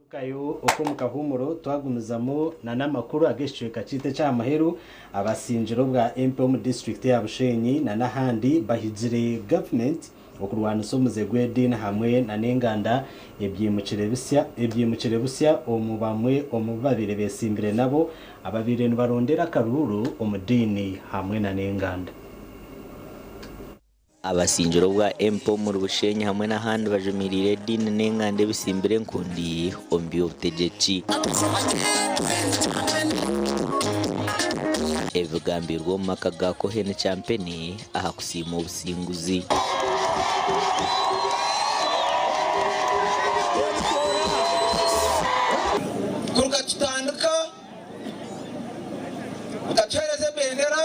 Kayo okwo omu kahuumuro twagumizamu na n'amakuru ag'ekicweka kyaitu eky'aha abasingire obwa MP omu disitulikiti ya Bushenyi na n'ahandi bahigire gavumenti okurwanisa omuze gw'ediini hamwe na n'enganda ebyimukire bisya ebyimukire busya omu bamwe omu babire besimbire nabo ababire nibarondera akaruru omu diini hamwe na n'enganda. Abasingiro bwa MP omuri Bushenyi hamwe n'ahandi bajumirire ediini n'enganda ebisimbire enkundi omu by'obutegyeki. Ebigambirwe omu maka ga Cohen Champeni aha kusiima obusinguzi. Kuruga tutandika mukatuheereza ebendera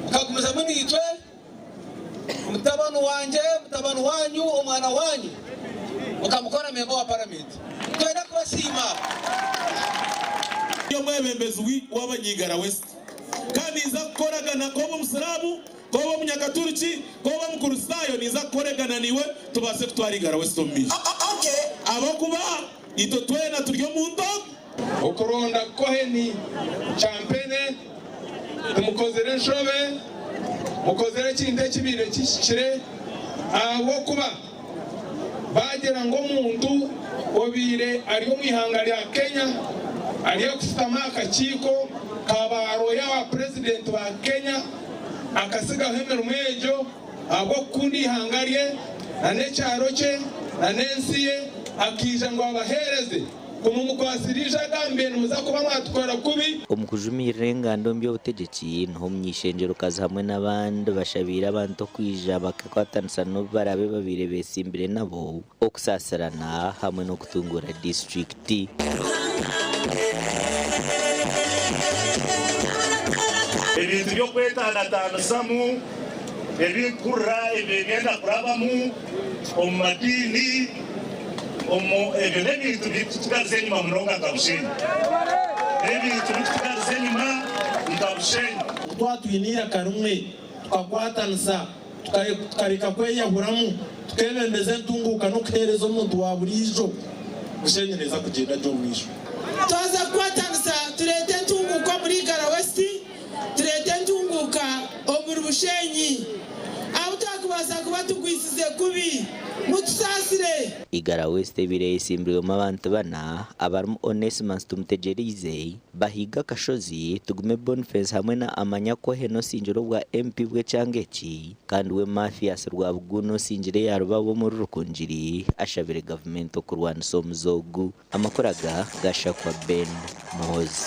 mukagumizamu niitwe mutabani wanje, mutabani wanyu, omwana wanyu mukamukora member wa paramenti. Ninkusiima. Ndi omwebembezi w'Abanyigara West kandi ninza kukoragana k'oba Omusiraamu, k'oba Omunyakaturiki, k'oba Omukristaayo ninza kukoregana naiwe tubaase kutwara Igara West omu maisho ahabw'okuba itwe twena turi omuntu omwe. Okuronda Cohen Champene timukozire nshobe, mukozire ekintu ekibaire kihikire ahabw'okuba baagira ngu omuntu obaire ari omu ihanga rya Kenya ari kushutama aha kakiiko ka baarooya ba purezidenti ba Kenya akasigaho emirimo egyo ahabw'okukunda eihanga rye n'ekyaro kye n'ensi ye akaija ngu abaheereze. Ku mumukwasire eija agambe nimuza kuba mwatukora kubi. Omu kujumirira enganda omu by'obutegyeki, niho omuny'eishengyerokazi hamwe n'abandi bashabiire abantu okwija bakakwatanisa n'obu baraabe babaire betsimbire nabo okusaasirana hamwe n'okutunguura disiturikiti. Ebintu by'okwetanatanisamu ebi nkuhurira ebi kurabamu omu madiini omu ebyo n'ebintu birikutugaruza enyima munonga nka Bushenyi. N'ebintu birikutugaruza enyima nka Bushenyi. Twaba twine eiraka rimwe, tukakwatanisa, tukareka kweyahuramu, tukebembeza entunguuka n'okuheereza omuntu wa buriijo, Bushenyi neeza kugyenda gye omu maisho. Twaza kukwatanisa tureete entunguuka omuri Igara West, tureete entunguuka omuri Bushenyi. Abu twakubaasa kuba tugwisize kubi, mutusaasire. Igara West ebaire eyetsimbirwemu abantu bana abarimu Onesmus Tumutegyereize, Bahiga Kashozi, Tugume Boniface hamwe na Amanya Cohen osingire obwa MP bw'ekyanga eki kandi we Mathias Rwabuguna osingire eya Rubabo omuri Rukungiri ashabire gavumenti okurwanisa omuze ogu. Amakuru aga gashakwa Ben Muhoozi.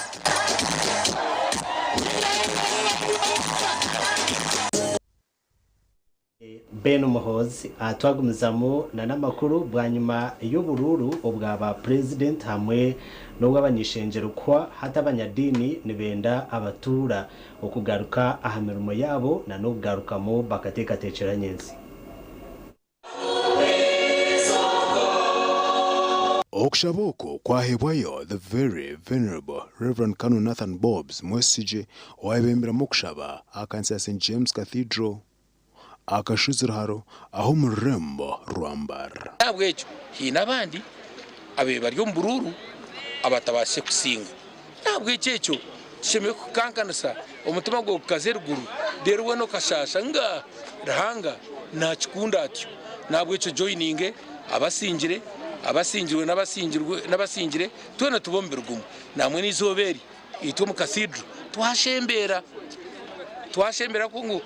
Ben Muhoozi twagumizamu na n'amakuru bwanyima y'oburuuru obwa ba purezidenti hamwe n'obw'abany'ishengyero kuhwa hati abanyadiini nibenda abatuura okugaruka aha mirimo yaabo na n'okugarukamu bakateekateekyera nyensi. Okushaba oku kwahebwayo The Very Venerable Rev. Canon Nathan Bobbs Mwesigye owayebemberamu okushaba aha kanisa ya St James Cathedral aha kashozi Ruharo aha omu rurembo rwa Mbarara. N'ahabw'ekyo haine abandi ababaire bari omu buruuru abatabaasise kusinga. N'ahabw'ekyo ekyo kishemereire kukukankanisa, omutima gwawe gukaza eruguru, reero weena okashaasha ngu, Ruhanga naakikunda atyo. N'ahabw'ekyo joininge abasingire, abasingirwe n'abasingire, twena tube omubiri gumwe. Namwe n'eizooba eri, itwe omu Cathedral twashembeera, twashembeera ku ngu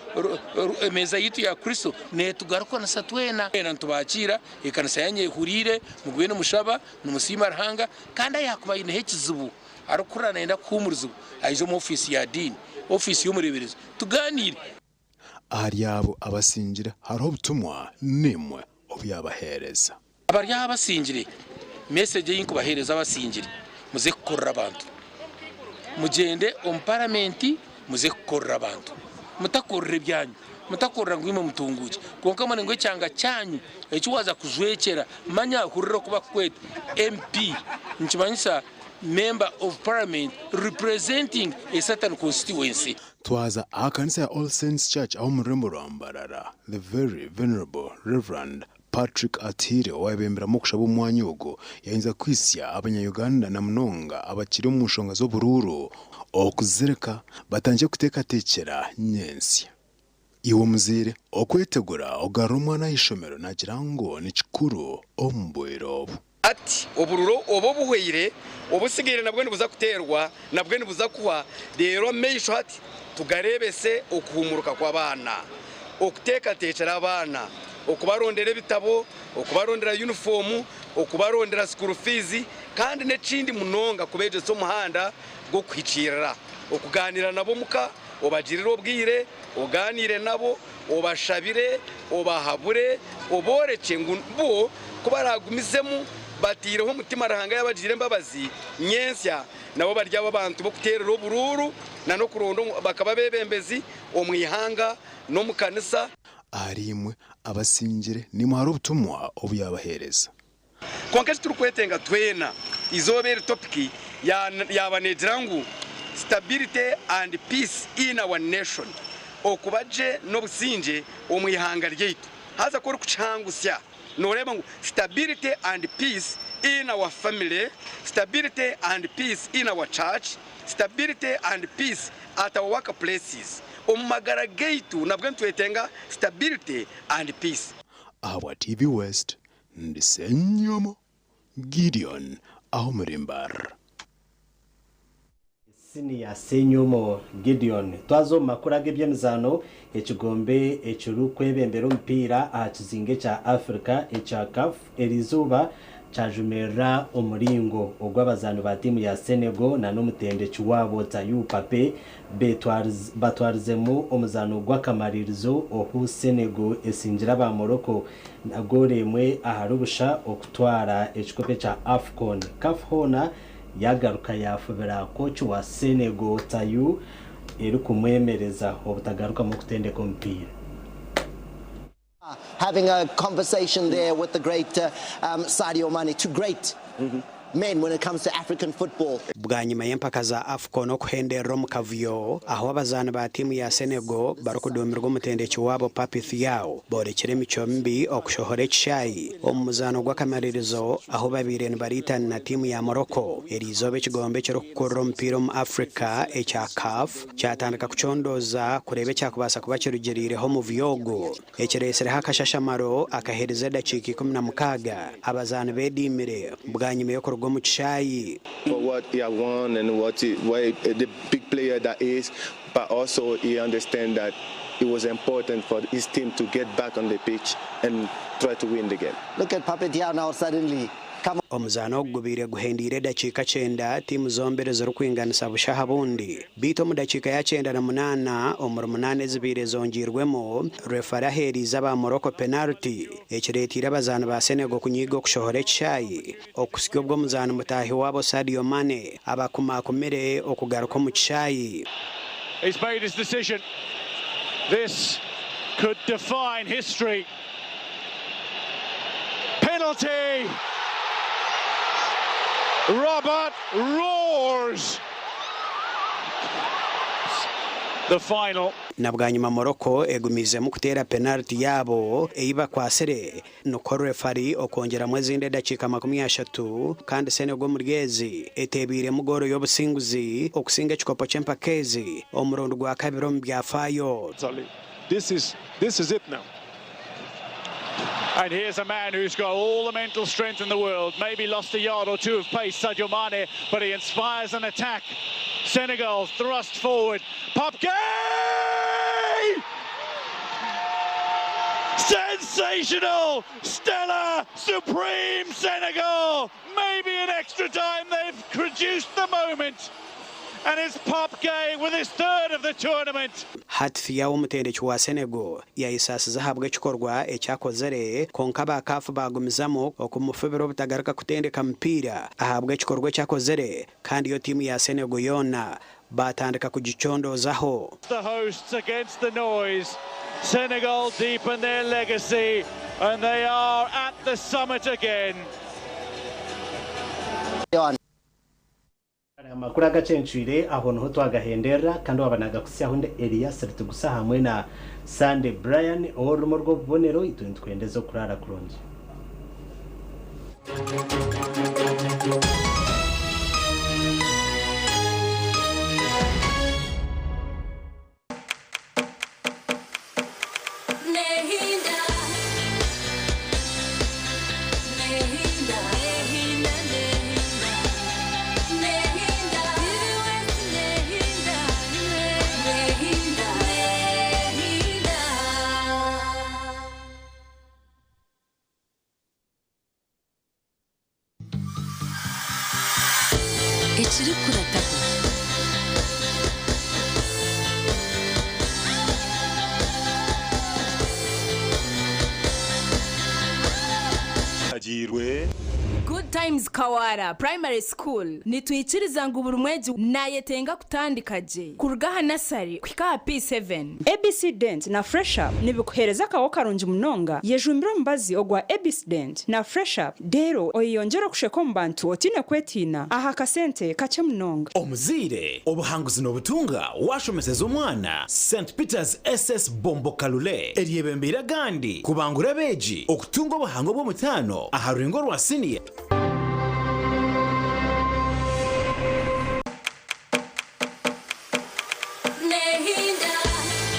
emeeza yaitu ya Kristo neetugarukanisa twena. Twena nitubakiira, ekanisa yaanyu ehuriire, mugume nimushaba, nimusiima Ruhanga, kandi ayaakuba aineho ekizibu, arikuhurira naayenda kuhuumurizibwa, aije omu ofiisi ya diini, ofiisi y'omureeberezi, tugaaniire. Ahari abo abasingire hariho obutumwa nimwe obu yaabaheereza. Abari aha abasingire, message ei nkubaheereza abasingire, muze kukorera abantu. Mugyende omu paramenti muze kukorera abantu. Mutakorera ebyanyu, mutakorera ngu imwe mutunguukye, kwonka mubone ngu ekyanga kyanyu eki waaza kujwekyera, manya hurira oku bakukweta MP, nikimanyisa Member of Parliament representing a certain constituency. Twaza aha kanisa ya All Saints Church aha omu rurembo rwa Mbarara, The Very Venerable Rev. Patrick Atiire owayebemberamu okushaba omu mwanya ogu yayinza kuhitsya abanya-Uganda na munonga abakiri omu nshonga z'oburuuru okuzireka batandikye kuteekateekyera nyentsya. Iwe omuzaire, okwetegura okugarura omwana aha ishomero naagira ngu ni kikuru omu bwire obu. Ati, Obururu obu obuhweire, obutsigaire nabwo nibuza kuteerwa, nabwo nibuza kuhwa, reero amaisho hati tugareebese okuhumuruka kw'abaana, okuteekateekyera abaana, okubarondera ebitabo, okubarondera yunifoomu, okubarondera school fees kandi n'ekindi munonga kubeegyesa omuhanda gw'okuhikiirira, okugaaniira nabo omuka, obagirire obwire, ogaaniire nabo, obashabire, obahabure, oboorekye ngu bo ku baraagumizemu bataireho omutima Ruhanga yaabagiirira embabazi, nyentsya nabo baryaba abantu b'okuteerera oburuuru n'okuronda bakaba abeebembezi omu ihanga n'omu kanisa. Ahariimwe abasingire, nimuhare obutumwa obu yaabaheereza. Kwonka eki turikwetenga twena Izooba eri topiki yaaba neegira ngu Stability and Peace in our Nation, Okuba gye n'obusingye omu ihanga ryaitu. Haza ku orikukihangusya nooreeba ngu Stability and Peace in our Family, Stability and Peace in our Church, Stability and Peace at our Workplaces. Omu magara gaitu nabwo nitwetenga Stability and Peace. Ahabwa TV West, ndi Ssenyomo Gideon aho omuri Mbarara. Siniya Ssenyomo Gideon. Twaza omu makuru ag'eby'emizaano, ekigombe ekirikwebembera omupiira aha kizinga ekya Africa ekya CAF eriizooba kyajumirira omuringo ogu abazaani ba tiimu ya Senegal na n'omutendeki waabo Tayou Pape batwarizemu omuzaano gw'akamaririzo ohu Senegal esingire aba Morocco na goolo emwe ahari busha okutwara ekikopo ekya AFCON. CAF hoona yagaruka yafubira kooki wa Senegal Tayou erikumwemereza obutagarukamu okutendeka omupiira. Having a conversation there with the great Sadio Mane, two great men when it comes to African football. Bwanyima y'empaka za AFCON okuhenderera omu kavuyo, ahu abazaani ba tiimu ya Senegal barikuduumirwa omutendeki waabo Pape Thiaw boorekire emicwe mibi okushohora ekishaayi omu muzaano gw'akamaririzo ahu babaire nibariitana na tiimu ya Morocco eriizooba ekigombe ekirikukurira omupiira omu Africa ekya CAF kyatandika kucondooza kureeba ekyakubaasa kuba kirugiriireho omuvuyo ogu. Ekireetsireho akashashamaro akaherize edakiika 16 abazaani beediimire bwanyima y'okuruga omu kishaayi. For what he have won and what he, what he, the big player that is, but also he understand that it was important for his team to get back on the pitch and try to win the game. Look at Pape Thiaw now suddenly. Come Omuzaano ogu gubaire guhendeire edakiika kyenda, tiimu zombiri zirikwinganisa busha aha bundi. Beitu omu dakiika ya 98 omuri munaana ezibaire zongiirwemu, reefari aheeriize aba Morocco penariti, ekireeteire abazaani ba Senegal kunyiiga okushohora ekishaayi okuhitsya obu omuzaani mutaahi waabo Sadio Mane abakumakumire okugaruka omu kishaayi. He's made his decision. This could define history. Penalty! Robert roars! The final. Na bwanyima Morocco egumiizemu kuteera penariti yaabo ei bakwatsire, nikwo reefari okwongyeramu ezindi edakiika 30 kandi Senegal omuri ezi eteebiiremu goolo y'obusinguzi okusinga ekikopo ky'empaka ezi omurundi gwa kabiri omu byafaayo. This is, this is it now. And here's a man who's got all the mental strength in the world. Maybe lost a yard or two of pace, Sadio Mane, but he inspires an attack. Senegal thrust forward. Pape Gueye! Sensational! Stellar! Supreme Senegal! Maybe in extra time they've produced the moment. And it's Pape Gueye with his third of the tournament. Hati Thiaw omutendeki wa Senegal yayesaasiza ahabw'ekikorwa eki akozire kwonka aba CAF baagumizamu okumufubira obutagaruka kutendeka mupiira ahabw'ekikorwa eki akozire kandi yo tiimu ya Senegal yoona baatandika kugicondoozaho. The hosts against the noise. Senegal deepen their legacy and they are at the summit again. Amakuru agacencwire aho niho twagahenderera kandi waba nagakutsyaho ndi Elias Ritugusa hamwe na Sunday Brian ow'orurimi rw'obubonero itwe nitukwendeza okuraara kurungi. Ekirikurataho. Agiirwe. Good Times Kawara Primary School nitwikiriza ngu buri mwegi naayetenga kutandika gye kuruga aha nasari kuhika aha P7. ABC Dent na Fresh Up nibikuheereza akaho karungi munonga. Yejumbire omubazi ogwa ABC Dent na Fresh Up reero oyeyongyere okusheka omu bantu otaine kwetiina aha kasente kakye munonga. Omuzaire, obuhanguzi n'obutunga waashomeseza omwana St Peters SS Bombo Kalule eryebembeire agandi kubangura abeegi okutunga obuhango bw'omutaano aha rurengo rwa siniya.